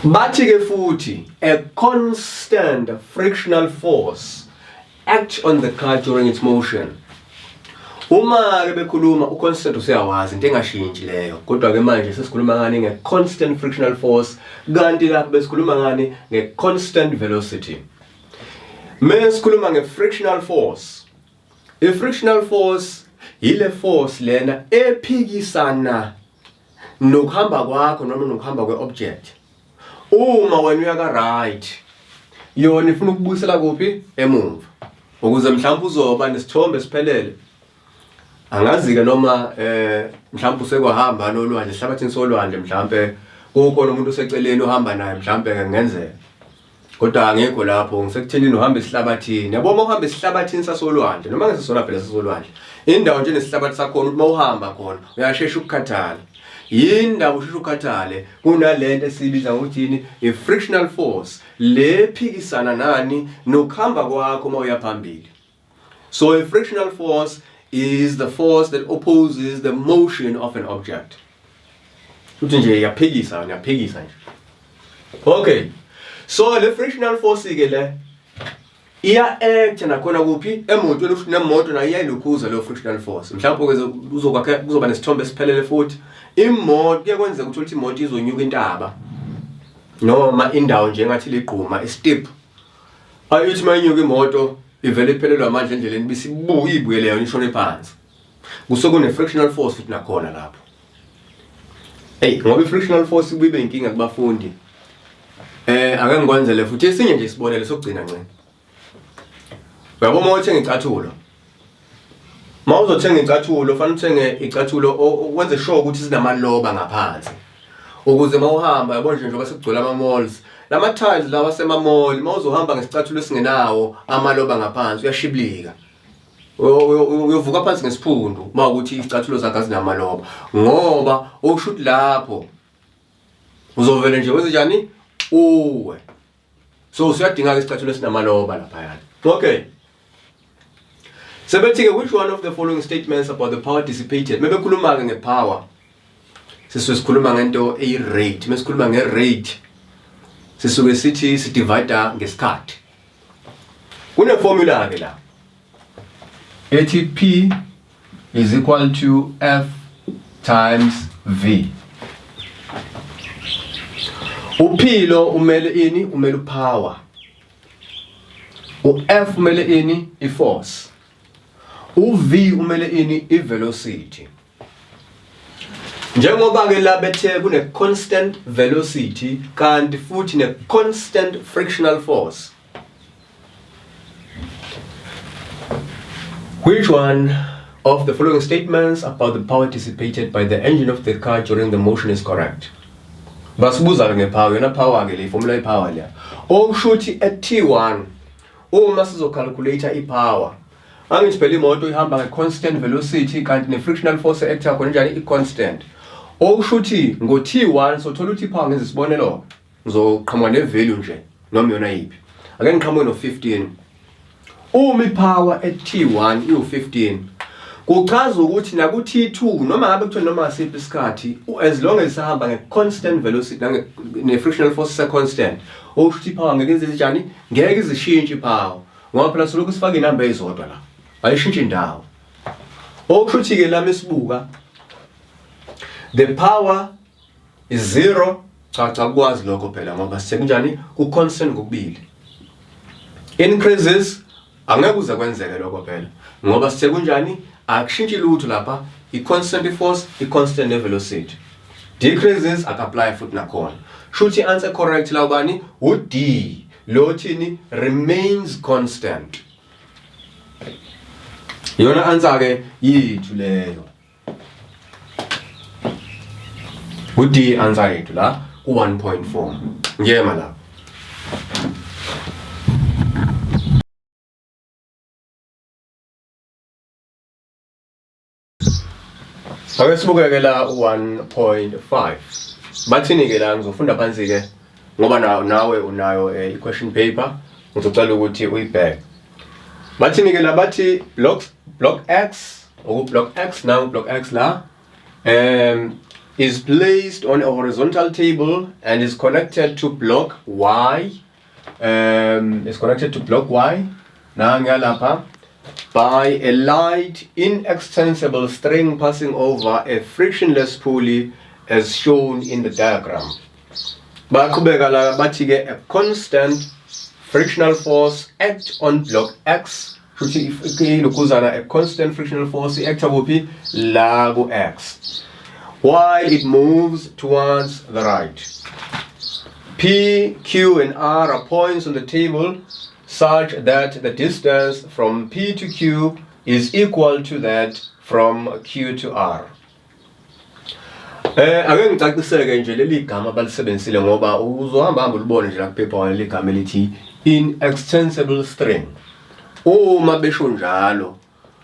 Bathi-ke futhi a constant frictional force act on the car during its motion. Uma-ke bekhuluma u-constant useyawazi into engashintshi leyo, kodwa-ke manje sesikhuluma ngani? Nge-constant frictional force, kanti lapho besikhuluma ngani? Nge-constant velocity. Mesikhuluma nge-frictional force, i-frictional force yile force lena ephikisana nokuhamba kwakho noma nokuhamba kwe-object. Uma wena uya ka-right, yona ifuna ukubuyisela kuphi? Emumva. Ukuze mhlawumbe uzoba nesithombe esiphelele, angazi-ke noma mhlawumbe usekwahamba nolwandle, esihlabathini solwandle, mhlawumbe kukhona umuntu oseceleni ohamba naye, mhlawumbe kungenzeka, kodwa angekho lapho, ngisekuthenini uhamba esihlabathini. Yabo, uma uhamba esihlabathini sasolwandle, noma ngesisona phela sasolwandle, indawo nje nesihlabathi sakhona, ukuthi uma uhamba khona uyashesha ukukhathala. Yindawo ushesha ukukhathale kunalento esiyibiza ngokuthi yini? I-frictional force le phikisana nani? Nokuhamba kwakho uma uya phambili. So a frictional force is the force that opposes the motion of an object. Futhi nje iyaphikisa, iyaphikisa nje. Okay. So le frictional force ke le iya act nakhona kuphi? Emotweni, usho nemoto nayo iyayilukhuza leyo frictional force. Mhlawumbe uzokwakhe kuzoba nesithombe esiphelele futhi. Imoto kuye kwenzeka ukuthi imoto izonyuka intaba noma indawo nje engathi ligquma, i-steep. Ayithi mayinyuka imoto ivele iphelelwe amandla endleleni, bese ibuye ibuyele yona ishone phansi. Kusuke kune-frictional force futhi nakhona lapho. Eyi, ngoba i-frictional force ibuye ibe inkinga kubafundi. Ake ngikwenzele futhi esinye nje isibonelo sokugcina ncane. Uyabo, uma uthenga icathulo, uma uzothenga icathulo fanele uthenge icathulo wenze sure ukuthi sinamaloba ngaphansi, ukuze uma uhamba, yabo nje njengoba sekugcwele ama-malls, lama tiles lawa asema-mall, uma uzohamba ngesicathulo esingenawo amaloba ngaphansi uyashibilika, uyovuka phansi ngesiphundu uma ukuthi izicathulo zakho azinamaloba, ngoba okusho ukuthi lapho uzovele nje wenze njani? Uwe. So usuyadinga-ke isicathulo esinamaloba laphayana. Okay. Sebethi-ke, which one of the following statements about the power dissipated? Mebekhuluma-ke nge-power, sisuke sikhuluma ngento eyi-rate. Mesikhuluma nge-rate, sisuke sithi sidivida ngesikhathi. Kune-formula-ke la ethi P is equal to F times V. Uphilo umele ini? Umele upower. U-F umele ini? I-force. U-V umele ini? I-velocity. Njengoba ke la bethe kune constant velocity kanti futhi ne constant frictional force. Which one of the following statements about the power dissipated by the engine of the car during the motion is correct? Basibuza ke ngepower, yona power ke le formula yepower leya. Okusho ukuthi at T1 uma sizocalculate ipower, angithi phela imoto ihamba nge-constant velocity kanti ne-frictional force e-acta khona njani? I-constant. Okusho ukuthi ngo-T1 sothola ukuthi ipower, ngenza isibonelo, ngizoqhamuka ne-value nje noma yona yiphi, ake ngiqhamuke no-15. Uma ipower at T1 iwu-15, kuchaza ukuthi naku-T2, noma ngabe kuthiwa noma ngasiphi isikhathi, as long as isahamba nge-constant velocity ne-frictional force se-constant, okusho ukuthi ipower ngeke ize njani? Ngeke izishintshe ipower. Ngoba phela solokhu sifake inamba eyizodwa la. Ayishintshi indawo. Okusho ukuthi ke lami sibuka the power is zero. Cha cha, kukwazi lokho phela ngoba sekunjani ku constant kokubili. Increases angeke kuze kwenzeke lokho phela ngoba sekunjani akushintshi lutho lapha, i constant force, i constant velocity. Decreases akapply futhi nakhona. Shuthi answer correct la ubani? U D. Lo thini? Remains constant. Yona answer ke yethu leyo. U-D answer yethu la ku-1.4. Ngiyema lapho. Ake sibukeke la 1.5. Bathini ke la? Ngizofunda phansi ke ngoba nawe unayo i-question paper, ngizocela ukuthi uyibheke. Bathini ke la? Bathi block X, oku block X now block X la is placed on a horizontal table and is connected to block Y, is connected to block Y nanga lapha by a light inextensible string passing over a frictionless pulley as shown in the diagram. Baqhubeka la bathi ke a constant frictional force act on block X, futhi ilokhuzana a constant frictional force i-acta kuphi? La ku X, while it moves towards the right. P, Q and R are points on the table such that the distance from P to Q is equal to that from Q to R. Ake ngicaciseke nje leli gama balisebenzisile ngoba uzohamba hamba ulibone nje la kuphepha leli gama elithi inextensible string. Uma besho njalo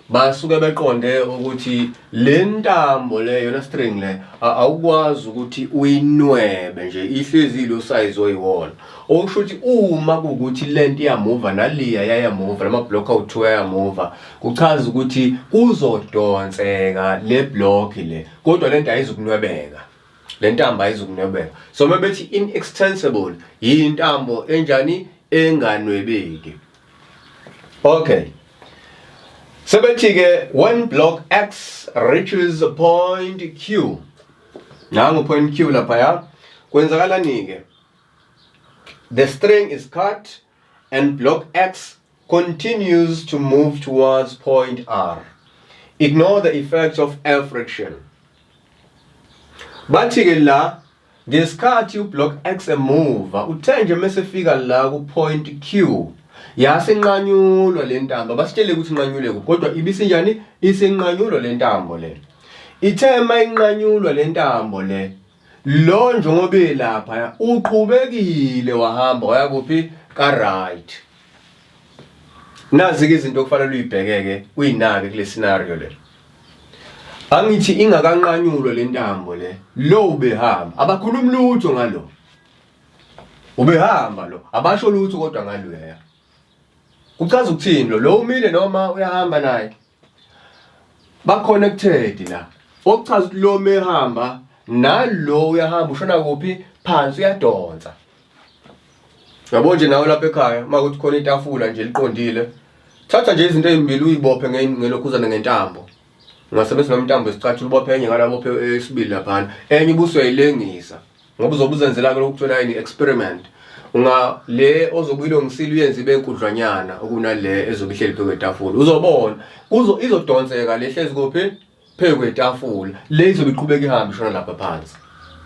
basuke beqonde ukuthi le ntambo le, yona string le, awukwazi ukuthi uyinwebe nje, ihlezi lo size oyiwona. Okusho ukuthi uma kuwukuthi lento iyamuva naliya yayamuva, lama block awu2 ayamuva, kuchaza ukuthi kuzodonseka le block le, kodwa lento ayizukunwebeka, le ntambo ayizukunwebeka. So uma bethi inextensible, yintambo enjani? Enganwebeki. Okay, sebethi ke when block X reaches point Q, nangu point Q laphaya, kwenzakalani ke? The string is cut and block X continues to move towards point R. Ignore the effects of air friction. Bathi ke la ngesikhathi ublock X emuva, uthe nje mesefika la ku point Q yasinqanyulwa le ntambo. Basitshele ukuthi inqanyulwe kuphi, kodwa ibisinjani? Isinqanyulwa le ntambo le. Ithe mayinqanyulwa le ntambo le, lo njengoba elapha uqhubekile wahamba waya kuphi? Ka right. Nazi ke izinto okufanele uyibhekeke, uyinake kule scenario le. Angithi ingakanqanyulwa le ntambo le, lo ubehamba, abakhulumi lutho ngalo. Ubehamba lo, abasho lutho kodwa ngaloya. Kuchaza ukuthini lo? Lo umile noma uyahamba naye? Ba-connected la. Okuchaza ukuthi lo mehamba nalo uyahamba, ushona kuphi? Phansi, uyadonsa. Yabo nje nawe lapha ekhaya uma kuthi khona itafula nje liqondile, thatha nje izinto ezimbili uyibophe ngelokhuzana ngentambo. Ungasebenzisa noma intambo esicathulo, ubophe enye ngala, bophe esibili laphana, enye ubuso uyayilengisa ngoba uzobe uzenzela ke lokuthola yini experiment. Unga le ozobe uyilungisile uyenze ibe enkudlwanyana okunale ezobe ihleli phezu kwetafula, uzobona kuzo izodonseka le hlezi kuphi? Phezu kwetafula. Le izobe iqhubeka ihambe ishona lapha phansi,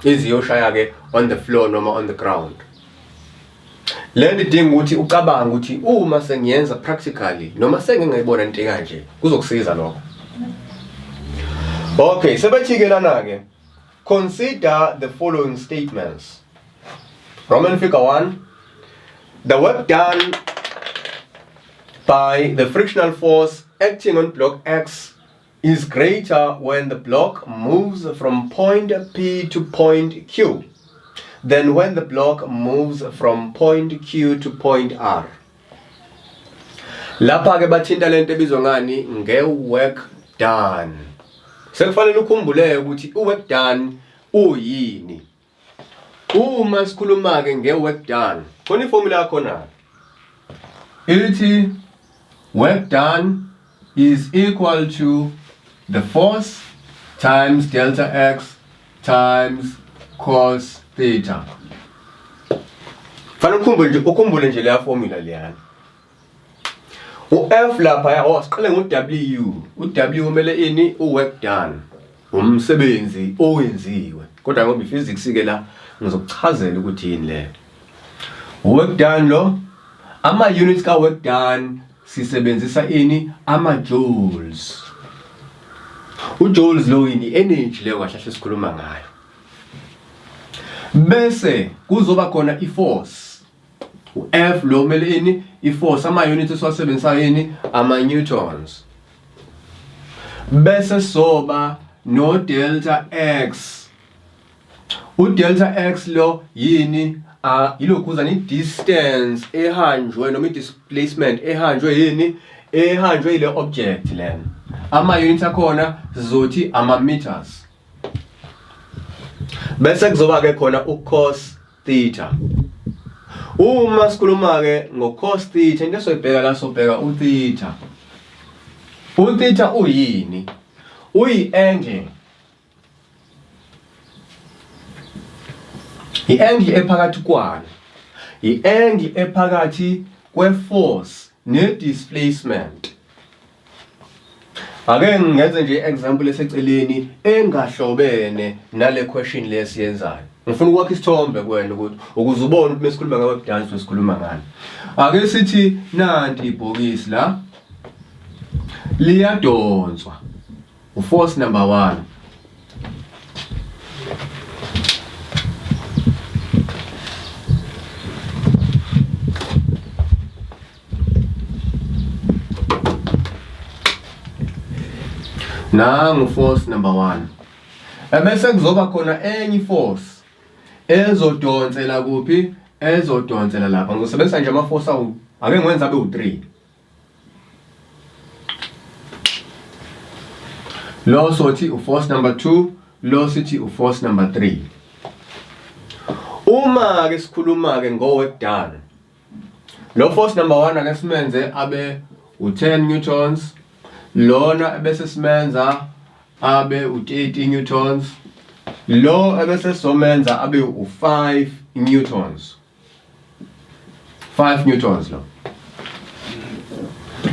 iziyoshaya ke on the floor noma on the ground. Le nto idinga ukuthi ucabange ukuthi uma sengiyenza practically noma sengingayibona into kanje, kuzokusiza lokho. Okay, sebethi ke lana ke consider the following statements. Roman figure 1, the work done by the frictional force acting on block X is greater when the block moves from point P to point Q than when the block moves from point Q to point R. Lapha ke bathinta lento ebizwa ngani? Nge-work done. Sekufanele ukhumbuleke ukuthi u-work done uyini. Uma sikhuluma ke nge-work done, khona iformula yakhona ithi Work done is equal to the force times delta x times cos theta. Fanele ukhumbule nje, ukhumbule nje leya formula leyana. U-F lapha, oh, siqale ngo-W. U-W kumele ini? U-work done. Umsebenzi owenziwe. Kodwa ngoba i-physics ke la, ngizokuchazela ukuthi yini leyo. Work done lo, ama units ka work done sisebenzisa ini? Ama joules. U-joules lo yini? Energy leyo kahle kahle sikhuluma ngayo. Bese kuzoba khona i-force. U-F lo kumele ini? I-force. Ama-units esiwasebenzisayo yini? Ama-newtons. Bese soba no delta x. U-delta x lo yini? Yilokhuza ni distance ehanjwe noma i-displacement ehanjwe yini? Ehanjwe ile object lena. Ama-units akhona sizothi ama-meters. Bese kuzoba ke khona u-cos theta. Uma sikhuluma ke ngo-cos theta, into esoyibheka la, sobheka u-theta. U-theta uyini? Uyi-angle. I-angle ephakathi kwani? I-angle ephakathi kwe-force ne-displacement. Ake ngenze nje example eseceleni engahlobene nale question le esiyenzayo. Ngifuna ukwakha isithombe kuwena ukuthi ukuze ubone ukuthi mesikhuluma nge-work done sikhuluma ngani. Ake sithi nanti ibhokisi la, liyadonswa uforce number 1. Nangu force number 1. Ebese kuzoba khona enye force ezodonsela kuphi? Ezodonsela lapha. Ngizosebenzisa nje ama force awu, ake ngiwenze abe u3. Lo sothi uforce number 2, lo sithi uforce number 3. Uma ke sikhuluma ke ngo work done, lo force number 1 ake simenze abe u10 newtons, lona ebese simenza abe u30 newtons, lo ebese sizomenza abe u5 newtons. 5 newtons lo.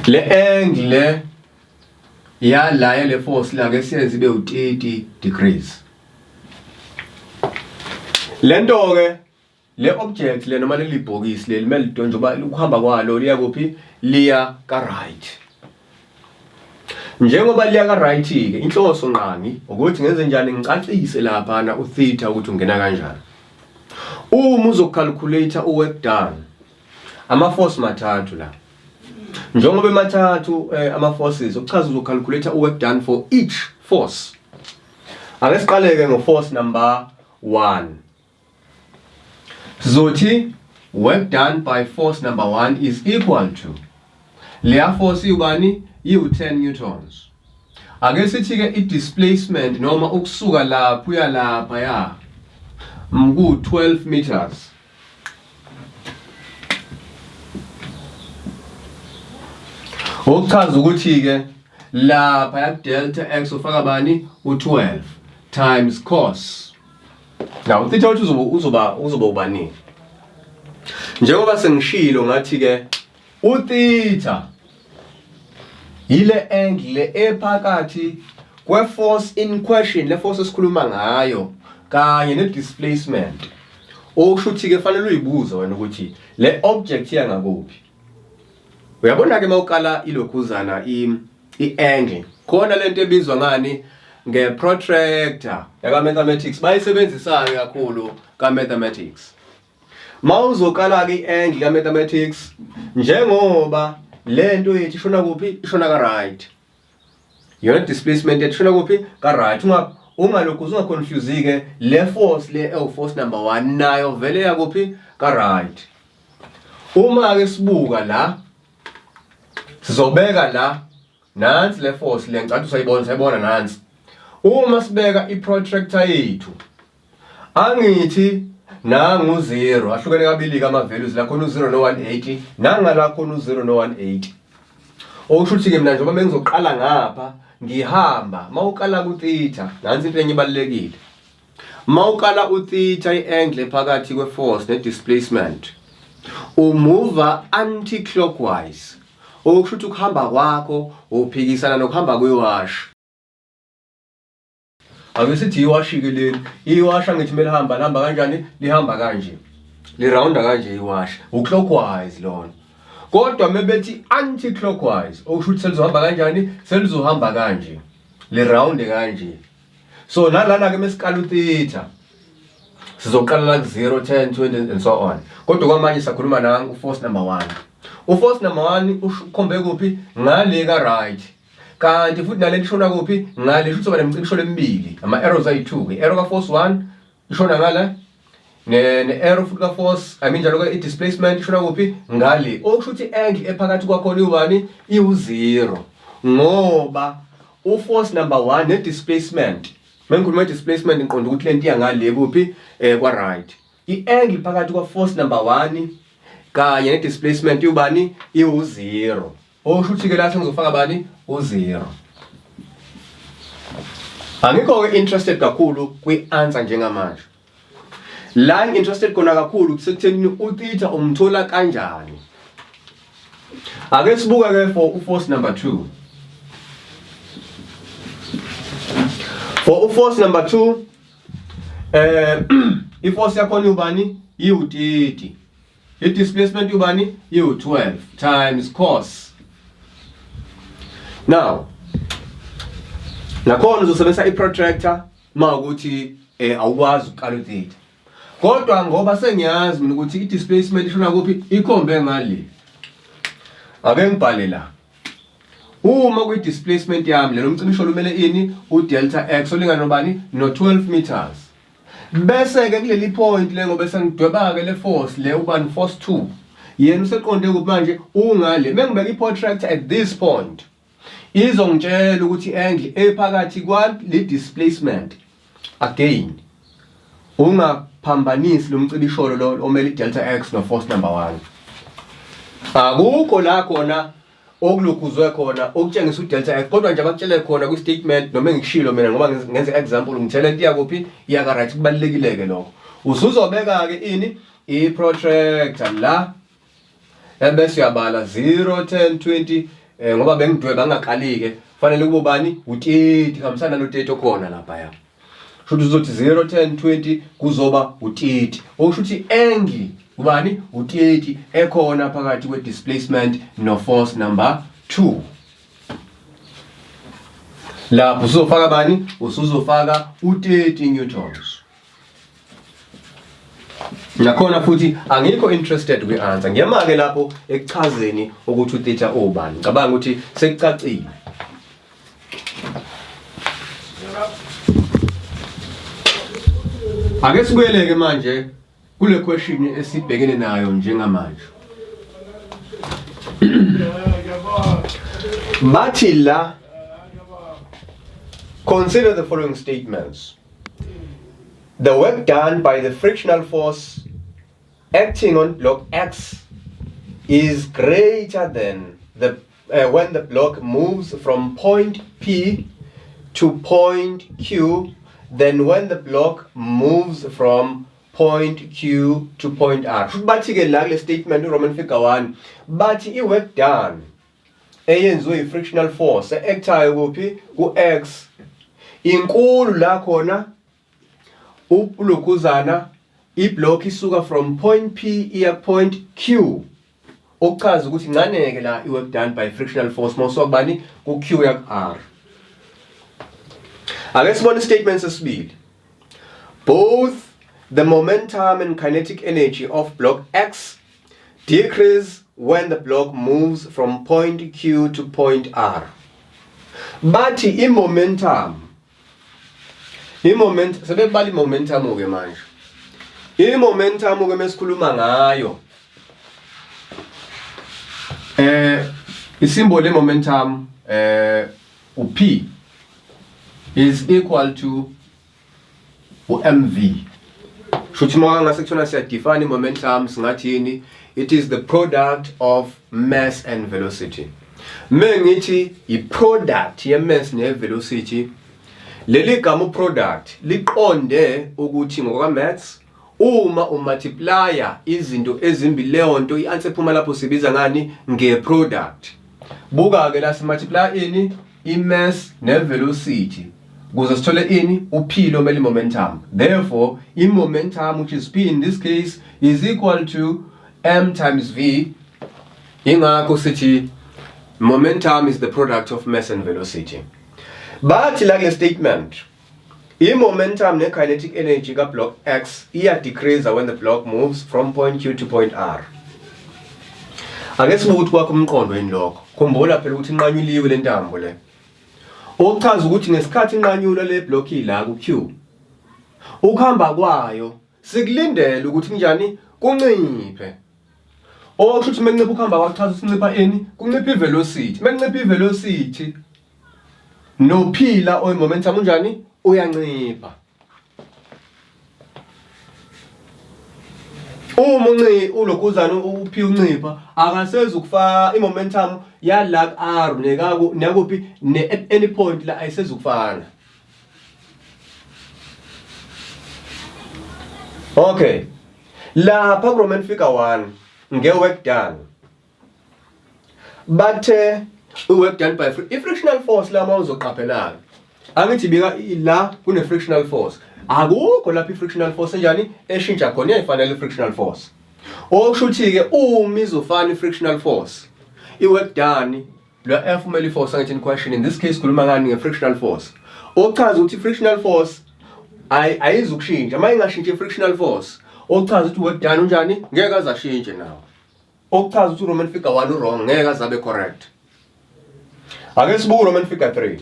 Le angle le ya la le force la ke siyenze ibe u30 degrees. Lento ke, le object le noma leli bhokisi leli, mele lidonje uba ukuhamba kwalo liya kuphi? Liya ka right. Njengoba liya ka right ke, inhloso nqangi ukuthi ngenze njani? Ngicacise lapha na utheta ukuthi ungena kanjani. Uma uzocalculate uwork done, ama force mathathu la. Njengoba emathathu ama forces, okuchaza uzocalculate uwork done for each force. Ake siqaleke ngo force number 1. Sizothi work done by force number 1 is equal to leya force iwubani? Iwu-10 newtons. Ake sithi ke i-displacement noma ukusuka lapha uya lapha ya mku 12 meters. Okuchaza ukuthi ke lapha ya delta x ufaka bani? U12 times cos. Now utheta ukuthi uzoba ubani? Njengoba sengishilo ngathi ke utheta ile angle ephakathi kwe-force in question, le force esikhuluma ngayo, kanye ne-displacement. Okusho ukuthi ke fanele uyibuze wena ukuthi le object iya ngakuphi. Uyabona ke mawukala ilokhuzana i-angle, khona lento ebizwa ngani? Nge-protractor yaka mathematics, bayisebenzisayo kakhulu ka mathematics. Mawuzokala ke i-angle ka mathematics, njengoba lento yethu ishona kuphi? Ishona ka right. Yona displacement yethu ishona kuphi? Ka right. Ungalokhu ungaconfuse ke le force le ewu force number 1 nayo vele yakuphi? Ka right. Uma ke sibuka la, sizobeka la nansi le force le, ngicela usayibona, sayibona nansi. Uma sibeka i-protractor yethu, angithi nangu 0, ahlukene kabili ke ama values la, khona u0 no 180, nangala khona u0 no 180. Okusho ukuthi-ke mina njengoba bengizoqala ngapha ngihamba, uma uqala ku-theta, nansi into enye ibalulekile. Uma uqala u-theta i-angle phakathi kwe-force ne-displacement, umuva anti-clockwise. Okusho ukuthi ukuhamba kwakho uphikisana nokuhamba kwewashi. Ake sithi iwashi-ke leli. Iwashi angithi uma lihamba lihamba kanjani? Lihamba kanje. Lirawunda kanje iwashi. U-clockwise lona. Kodwa uma bethi anti-clockwise, okusho ukuthi selizohamba kanjani? Selizohamba kanje. Lirawunde kanje. So nalana-ke mesikala u-theta sizoqala la ku-0 10 20 and so on. Kodwa kwamanje sakhuluma nangu u-force number 1. U-force number 1 ukhombe kuphi? Ngale ka-right. Kanti futhi nale lishona kuphi? Ngale. Shuthi soba nemicibisholo emibili, ama-arrows ayi-2. I-arrow ka-force 1 ishona ngale, ne-arrow futhi ka-force, I mean njalo-ke i-displacement ishona kuphi? Ngale. Okusho ukuthi i-angle ephakathi kwakhona iwubani? Iwu-0. Ngoba u-force number 1 ne-displacement, uma ngikhuluma i-displacement ngiqonda ukuthi lento iya ngale kuphi? Kwa-right. I-angle phakathi kwa-force number 1 kanye ne-displacement iwubani? Iwu-0. Okusho ukuthi-ke la sengizofaka bani? U-0. Angikho-ke interested kakhulu kwi-answer njengamanje. La ngi-interested khona kakhulu kusekuthenini utheta umthola kanjani. Ake sibuke-ke for u-force number 2. For u-force number 2, i-force yakhona iwubani? Iwu-30. I-displacement ubani? Iwu-12 times cos. Now, nakhona uzosebenzisa i-protractor uma ukuthi awukwazi ukuqala u-theta. Kodwa ngoba sengiyazi mina ukuthi i-displacement ishona kuphi, ikhombe ngale. Ake ngibhale la. Uma kwi-displacement yami lelo mcibisholo lumele ini? U-delta x olingana nobani? No-12 meters. Bese ke kuleli point le ngoba sengidweba ke le force le ubani force 2. Yena useqonde kuphi manje? Ungale. Mengibeka i-protractor at this point, izongitshela ukuthi angle ephakathi kwa le displacement. Again, ungaphambanisi lo mcibisholo lo omele i-delta x no force number 1. Akukho la khona okulokhuzwe khona okutshengisa udelta x, kodwa nje abakutshele khona kwi-statement noma engikushilo mina ngoba ngenze example ngithele into iyakuphi, iya ka-right. Kubalulekile-ke lokho. Usuzobeka-ke ini i-protractor la, ebese uyabala 0 10 20, ngoba bengidweba ngingakali-ke fanele kube ubani? U-30, hambisana nalo 30 okhona laphaya. Shuthi uzothi 0 10 20 kuzoba u-30. Okusho ukuthi angle ubani? U-30 ekhona phakathi kwe-displacement no-force number 2. Lapho usuzofaka bani? Usuzofaka u-30 newtons. Nakhona futhi angikho interested kwi-answer. Ngiyama-ke lapho ekuchazeni ukuthi utheta ubani. Ngicabanga ukuthi sekucacile. Ake sibuyeleke manje kule question esibhekene nayo njengamanje. Bathi la, consider the following statements. The work done by the frictional force acting on block X is greater than the when the block moves from point P to point Q than when the block moves from point Q to point R. Bathi ke la kule statement uRoman figure 1, bathi i-work done eyenziwe i-frictional force e-actayo kuphi? Ku-X, inkulu la khona ulokhuzana iblock isuka from point P iya point Q, okuchaza ukuthi ncaneke la i-work done by frictional force mawusuka kubani? Ku-Q ya ku-R. Ake sibone statement sesibili. Both the momentum and kinetic energy of block X decrease when the block moves from point Q to point R. Bathi i-momentum, i-moment, sebebala i-momentum ke manje. I-momentum ke mesikhuluma ngayo, isymbol le-momentum u-P is equal to u-mv. Shuthi uma ngase kuthiwa siyadefine i-momentum singathini? It is the product of mass and velocity. Mengithi i-product ye-mass ne-velocity, leli gama u-product liqonde ukuthi ngokwaka-maths uma umultiplya izinto ezimbili leyo nto i-answer ephuma lapho sibiza ngani? Nge-product. Buka-ke la simultiply ini? I-mass ne-velocity kuze sithole ini? U-P lo mele i-momentum. Therefore i-momentum, which is P in this case, is equal to m times v. Ingakho sithi momentum is the product of mass and velocity. Bathi la kule statement i-momentum ne-kinetic energy ka-block X iya-decrease when the block moves from point Q to point R. Ake sibuke ukuthi kwakho umqondo yini lokho. Khumbula phela ukuthi inqanyuliwe le ntambo le. Okuchaza ukuthi ngesikhathi inqanyulwa le block ila ku-Q, ukuhamba kwayo sikulindele ukuthi kunjani? Kunciphe. Okusho ukuthi mekuncipha ukuhamba kwakuchaza ukuthi kuncipha ini? Kuncipha i-velocity. Mekuncipha i-velocity nophila oyi-momentum unjani? Uyancipha. Uma unci ulokhuzana uphi uncipha akasezi ukufaka i-momentum yala ku-R nekaku nakuphi ne at any point la ayisezukufana. Okay. Lapha ku Roman figure 1 nge work done. Bathe i-work done by i-frictional force la mawuzoqaphela. Angithi bika la kune frictional force. Akukho lapha i-frictional force enjani eshintsha khona, iyayifanele i-frictional force. Okusho ukuthi ke uma izofana i-frictional force, i-work done lo F umele i-force, angithi in question in this case khuluma ngani? Nge-frictional force. Okuchaza ukuthi i-frictional force ayizukushintsha. Uma ingashintshi i-frictional force, okuchaza ukuthi work done unjani? Ngeke aze ashintshe nawo. Okuchaza ukuthi uRoman figure 1 u-wrong, ngeke aze abe correct. Ake sibuke Roman figure 3.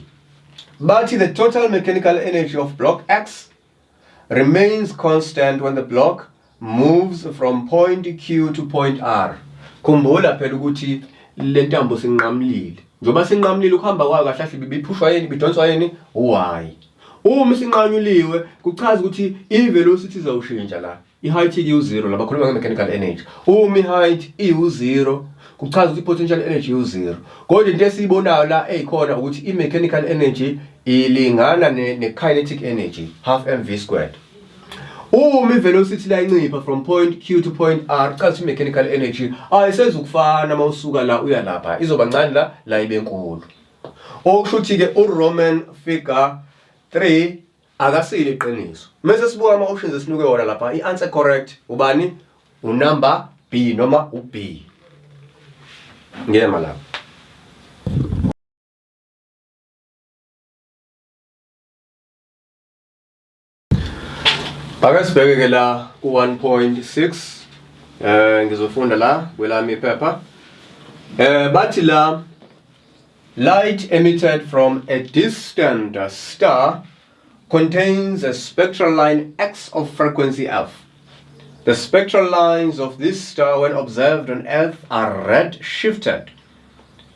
Bathi the total mechanical energy of block X remains constant when the block moves from point Q to point R. Khumbula phela ukuthi le ntambo sinqamulile. Njengoba sinqamulile ukuhamba kwayo kahle kahle biphushwa yini, bidonswa yini? U-Y. Uma isinqanyuliwe kuchaza ukuthi i-velocity izawushintsha la. I-height iwu-0 la bakhuluma nge-mechanical energy. Uma i-height iwu-0 kuchaza ukuthi i-potential energy iwu-0. Kodwa into esiyibonayo la eyikhona ukuthi i-mechanical energy ilingana ne-kinetic energy, half mv squared. Uma i-velocity la incipha from point Q to point R, chaza ukuthi i-mechanical energy ayisezukufana uma usuka la uya lapha, izoba ncane la, la ibe nkulu. Okusho ukuthi-ke uRoman figure 3 akasile iqiniso. Mase sibuka ama options esinuke wona lapha, i-answer correct ubani? Unumber B noma u-B. Ngiyema lapha. Ake sibheke ke la ku 1.6. Ngizofunda la kwelami iphepha. Bathi la light emitted from a distant star contains a spectral line X of frequency F. The spectral lines of this star when observed on Earth are red shifted.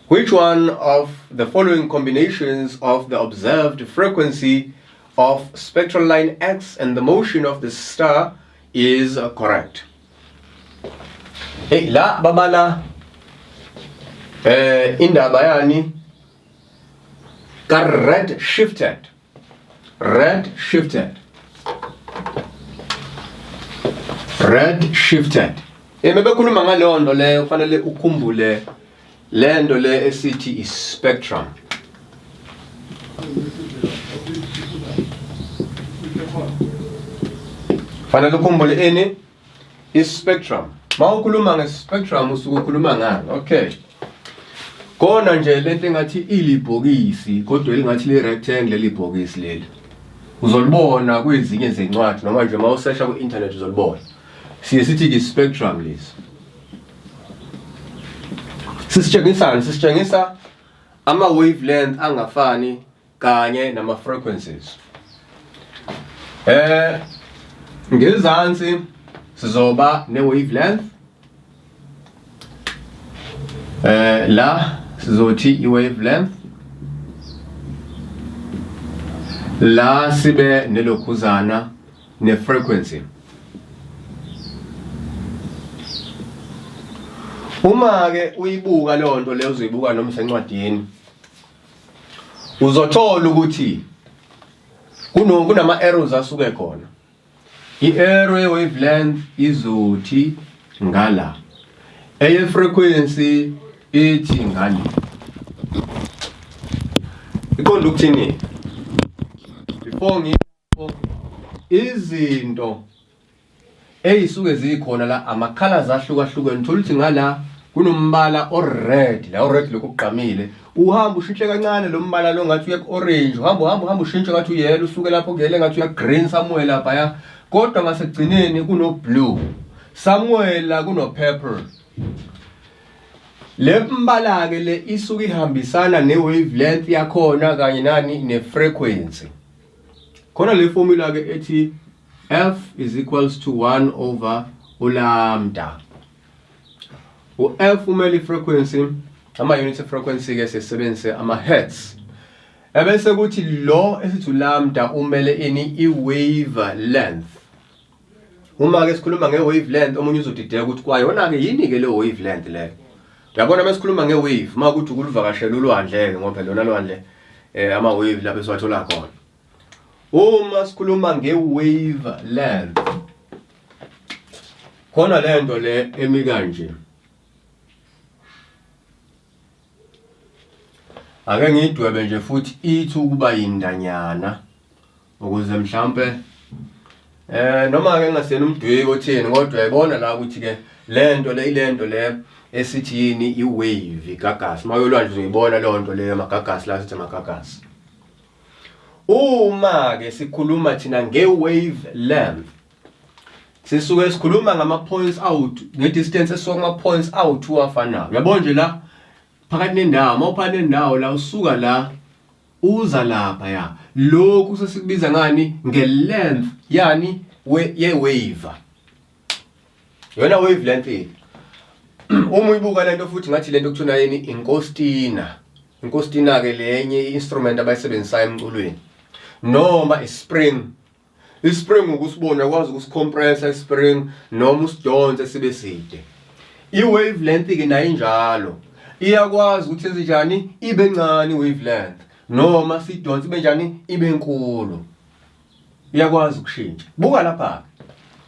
Which one of the following combinations of the observed frequency of spectral line X and the motion of the star is correct? Hey, la babala indaba yani ka red shifted. Red shifted. Red shifted. Mebekhuluma ngaleyo nto leyo kufanele ukhumbule le nto le esithi i-spectrum. Fanele ukhumbule ini? I-spectrum. Mawukhuluma nge-spectrum usuke ukhuluma ngani? Okay. Kona nje lento engathi ilibhokisi kodwa elingathi li-rectangle leli bhokisi leli. Uzolibona kwezinye zencwadi noma nje mawusesha ku-internet uzolibona. Siye sithi ke spectrum lesi. Sisitshengisani? Sisitshengisa ama wavelength angafani kanye nama frequencies. Ngezansi sizoba ne wavelength. La sizothi i wavelength, la sibe nelokhuzana ne frequency. Uma ke uyibuka leyo nto leyo uzoyibuka noma isencwadini uzothola ukuthi kuno kunama arrows asuke khona. I-arrow ye-wavelength izothi ngala. Eye-frequency ithi ngale. Iqonda ukuthini? Before ngi izinto eyisuke zikhona la ama-colors ahlukahlukene uthola ukuthi ngala kunombala o-red la o-red lokhu kugqamile uhamba ushintshe kancane lo mbala lo ngathi uya ku-orange uhamba uhamba uhamba ushintshe ngathi uyelo usuke lapho kuyele ngathi uya-green somewhere laphaya kodwa ngasekugcineni kuno-blue somewhere la kuno-purple le mbala-ke le isuke ihambisana ne-wavelength yakhona kanye nani ne-frequency khona le formula ke ethi f is equals to 1 over ulambda. U-f umele i-frequency, ama-units e-frequency ke sisebenzise ama-hertz. Ebese kuthi lo esithi ulambda umele ini i-wave length. Uma ke sikhuluma nge-wave length omunye uzodideka ukuthi kwayona ke yini ke le wave length leyo. Uyabona uma sikhuluma nge-wave uma kuthi ukuluvakashela ulwandle ke ngoba lona lwandle eh ama-wave lapho esiwathola khona. Uma sikhuluma nge-wave length khona lento le emi kanje. Ake ngiyidwebe nje futhi ithi ukuba yindanyana ukuze mhlampe eh noma ke ngingasena umdweki otheni kodwa uyayibona la ukuthi ke lento le ilento le esithi yini i-wave igagasi uma uyolwandle uzoyibona leyo nto leyo amagagasi la sithi amagagasi. Uma ke sikhuluma thina nge-wave length sisuke sikhuluma ngama-points out nge-distance esuka kuma-points out afanayo. Uyabona nje la phakathi nendawo, uma uphakathi nendawo la usuka la uza lapha ya lokhu sesikubiza ngani nge-length yani ye-wave. Yona wavelength yini? Uma uyibuka lento futhi ngathi lento kuthiwa yini inkostina. Inkostina ke lenye i-instrument abayisebenzisayo emculweni. Noma i-spring. I-spring ukusibona ukwazi ukusicompressa i-spring noma usidonse sibe side. I-wavelength ke nayo injalo. Iyakwazi ukuthi yenze njani ibe ncane i-wavelength noma sidonse ibe njani ibe nkulu. Iyakwazi ukushintsha. Buka lapha.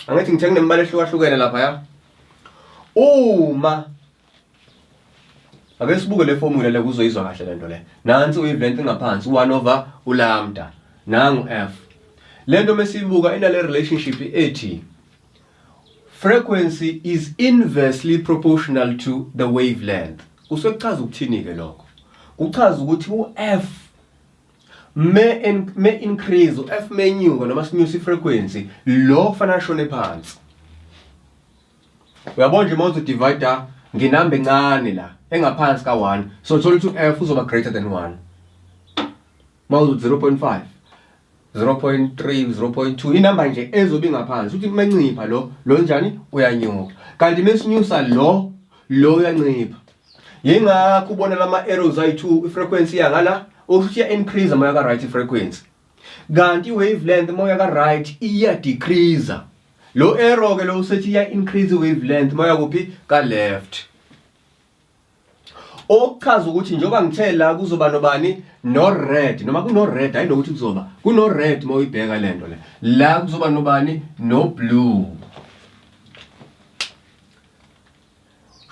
Angithi ngithe kunemibala ehlukahlukene lapha ya. Uma ake sibuke le formula le kuzoyizwa kahle lento le. Nansi wavelength ngaphansi 1 over ulambda nangu f. Lento mesiyibuka inale relationship ethi frequency is inversely proportional to the wavelength. Kusuke kuchaza ukuthini ke lokho? Kuchaza ukuthi u-f me in, me increase u-f menyuka noma sinyusa i-frequency lo kufanele ashone phansi. Uyabona nje uma uzodivide ngenamba encane la engaphansi ka-1 so thola ukuthi u-f uzoba greater than 1 uma uzothi 0.5 0.3 0.2 inamba nje ezobe ingaphansi uthi uma encipha lo lo njani uyanyuka kanti mesinyusa lo lo uyancipha yingakho ubona lama arrows ayi-2 i-frequency yangala okusho ukuthi iya-increase uma ka right i-frequency kanti i-wavelength uma uya ka-right iya-decrease lo arrow ke lo usethi iya-increase i-wavelength uma uya kuphi ka-left okuchaza ukuthi njengoba ngithe la kuzoba nobani no-red noma kuno-red hayi nokuthi kuzoba kuno-red uma uyibheka le nto le la kuzoba nobani no-blue.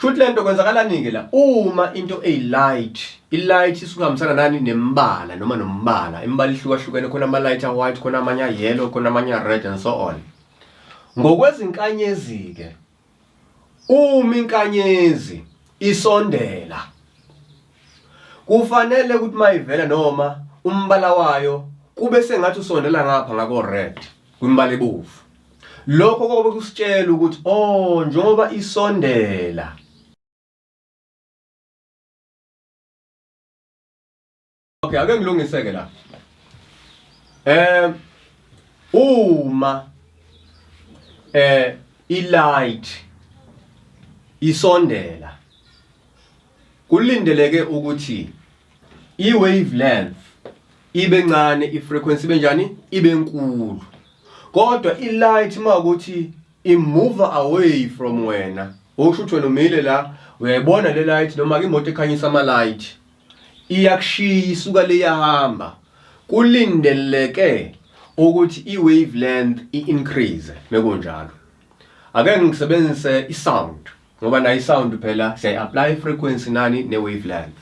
Shuthi lento kwenzakalani-ke la uma into eyi-light i-light isuke ihambisana nani nembala noma nombala imibala ihlukahlukene khona ama-light a-white khona amanye a-yellow khona amanye a-red and so on. Ngokwezinkanyezi-ke uma inkanyezi isondela kufanele ukuthi mayivela noma umbala wayo kube sengathi usondela ngapha ngako red kwimbala ebovu. Lokho kobe kusitshela ukuthi oh njengoba isondela Okay, ake ngilungiseke la. Eh uma eh i-light isondela kulindeleke ukuthi i-wavelength ibe ncane i-frequency ibe njani ibe nkulu kodwa i-light uma ukuthi i-move away from wena. Usho ukuthi wena umile la uyayibona le light noma imoto ekhanyisa ama light iyakushiya isuka leyahamba. Kulindeleke ukuthi i-wavelength i-increase mekunjalo. Ake ngisebenzise i-sound ngoba nayo i-sound phela siyayi-apply i-frequency nani ne-wavelength.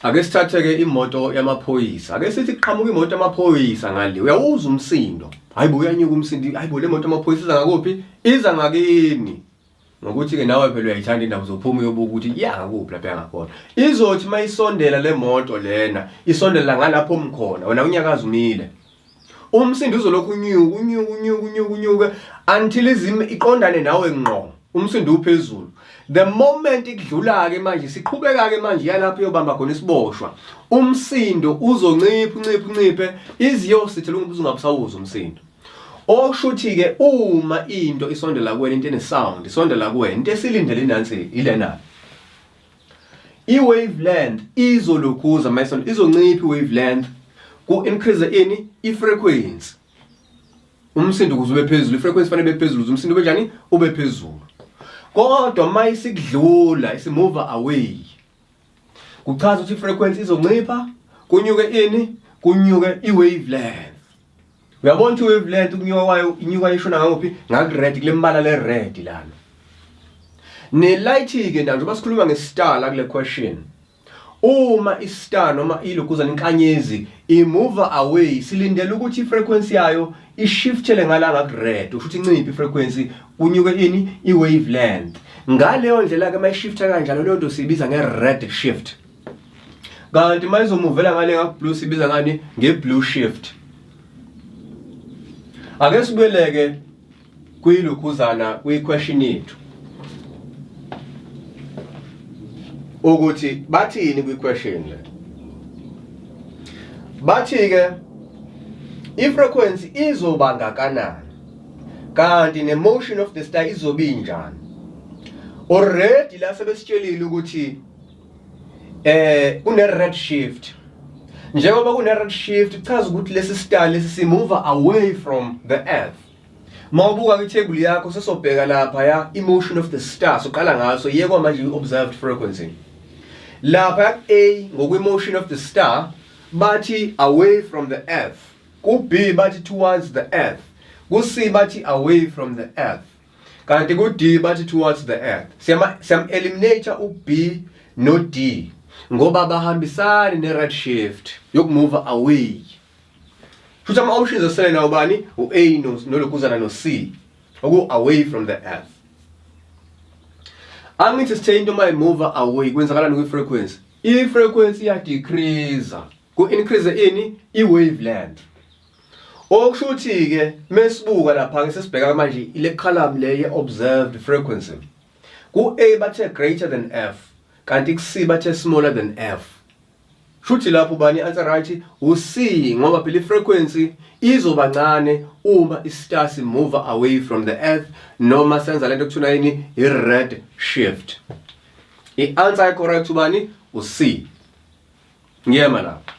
Ake sithathe-ke imoto yamaphoyisa. Ake sithi kuqhamuka imoto yamaphoyisa ngale. Uyawuzwa umsindo. Hayi bo uyanyuka umsindo. Hayi bo le moto yamaphoyisa iza ngakuphi? Iza ngakini. Ngokuthi-ke nawe phela uyayithanda indaba uzophuma uyobuka ukuthi iya ngakuphi lapha yangakhona. Izothi uma isondela le moto lena, isondela ngalapho omkhona, wena unyakaza umile. Umsindo uzolokhu unyuka, unyuka, unyuka, unyuka, unyuka until izime iqondane nawe ngqo. Umsindo uphezulu. The moment ikudlula ke manje siqhubeka ke manje yalapho iyobamba khona isiboshwa. Umsindo uzoncipha, unciphe, unciphe iziyosithela ungabe ungabusawuzwa umsindo. Okusho ukuthi ke uma into isondela kuwena into ene sound isondela kuwena into esilindele nansi ilena. I-wavelength izolokhuza mayisona izoncipha i-wavelength ku-increase ini i-frequency. Umsindo ukuze ube phezulu i-frequency fanele ibe phezulu ukuze umsindo ube njani ube phezulu. Kodwa uma isikudlula isimove away kuchaza ukuthi i-frequency izoncipha kunyuke ini kunyuke i-wavelength. Uyabona ukuthi wavelength ukunyuka kwayo inyuka ishona ngakuphi? Ngaku-red kule mbala le-red lana. Ne-light-ke na njengoba sikhuluma nge-star la kule question. Uma i-star noma ilokuzana inkanyezi imove away silindele ukuthi i-frequency yayo ishiftele ngala ngaku-red, usho ukuthi inciphe i-frequency kunyuke ini i-wavelength. Ngaleyo ndlela-ke uma ishifta kanjalo leyo nto siyibiza nge-red shift. Kanti uma izomuvela ngale ngaku-blue sibiza ngani nge-blue shift. Ake sibuyeleke kwilokhuzana kwi-question yethu ukuthi bathini kwi-question le. Bathi-ke i-frequency izoba ngakanani kanti ne-motion of the star izobe injani. Already la sebesitshelile ukuthi kune red shift. Njengoba kune red shift kuchaza ukuthi lesi star lesi simove away from the earth. Mawubuka kwi-table yakho sesobheka lapha ya i-motion of the star soqala ngaso yekwa manje i-observed frequency. Lapha A ngokwe-motion of the star bathi away from the earth. Ku B bathi towards the earth. Ku C bathi away from the earth. Kanti ku D bathi towards the earth. Siyama siyam eliminate u B no D ngoba bahambisani ne red shift yokumove away. Futhi ama options asele nawo bani? U A no nolokuzana no C. Oku away from the earth. Angithi sithe into uma imove away kwenzakalani kwi frequency? I frequency iya decrease. Ku increase ini? I wavelength. Okusho ukuthi ke mesibuka lapha ke sesibheka manje ile column le ye observed frequency. Ku A bathe greater than F kanti ku C bathe smaller than F. Shuthi lapho ubani answer right u C ngoba phela i-frequency izoba ncane uma i-star simove away from the earth noma senza lento kuthiwa yini i-red shift. I-answer correct ubani u C. Ngiyema lapho.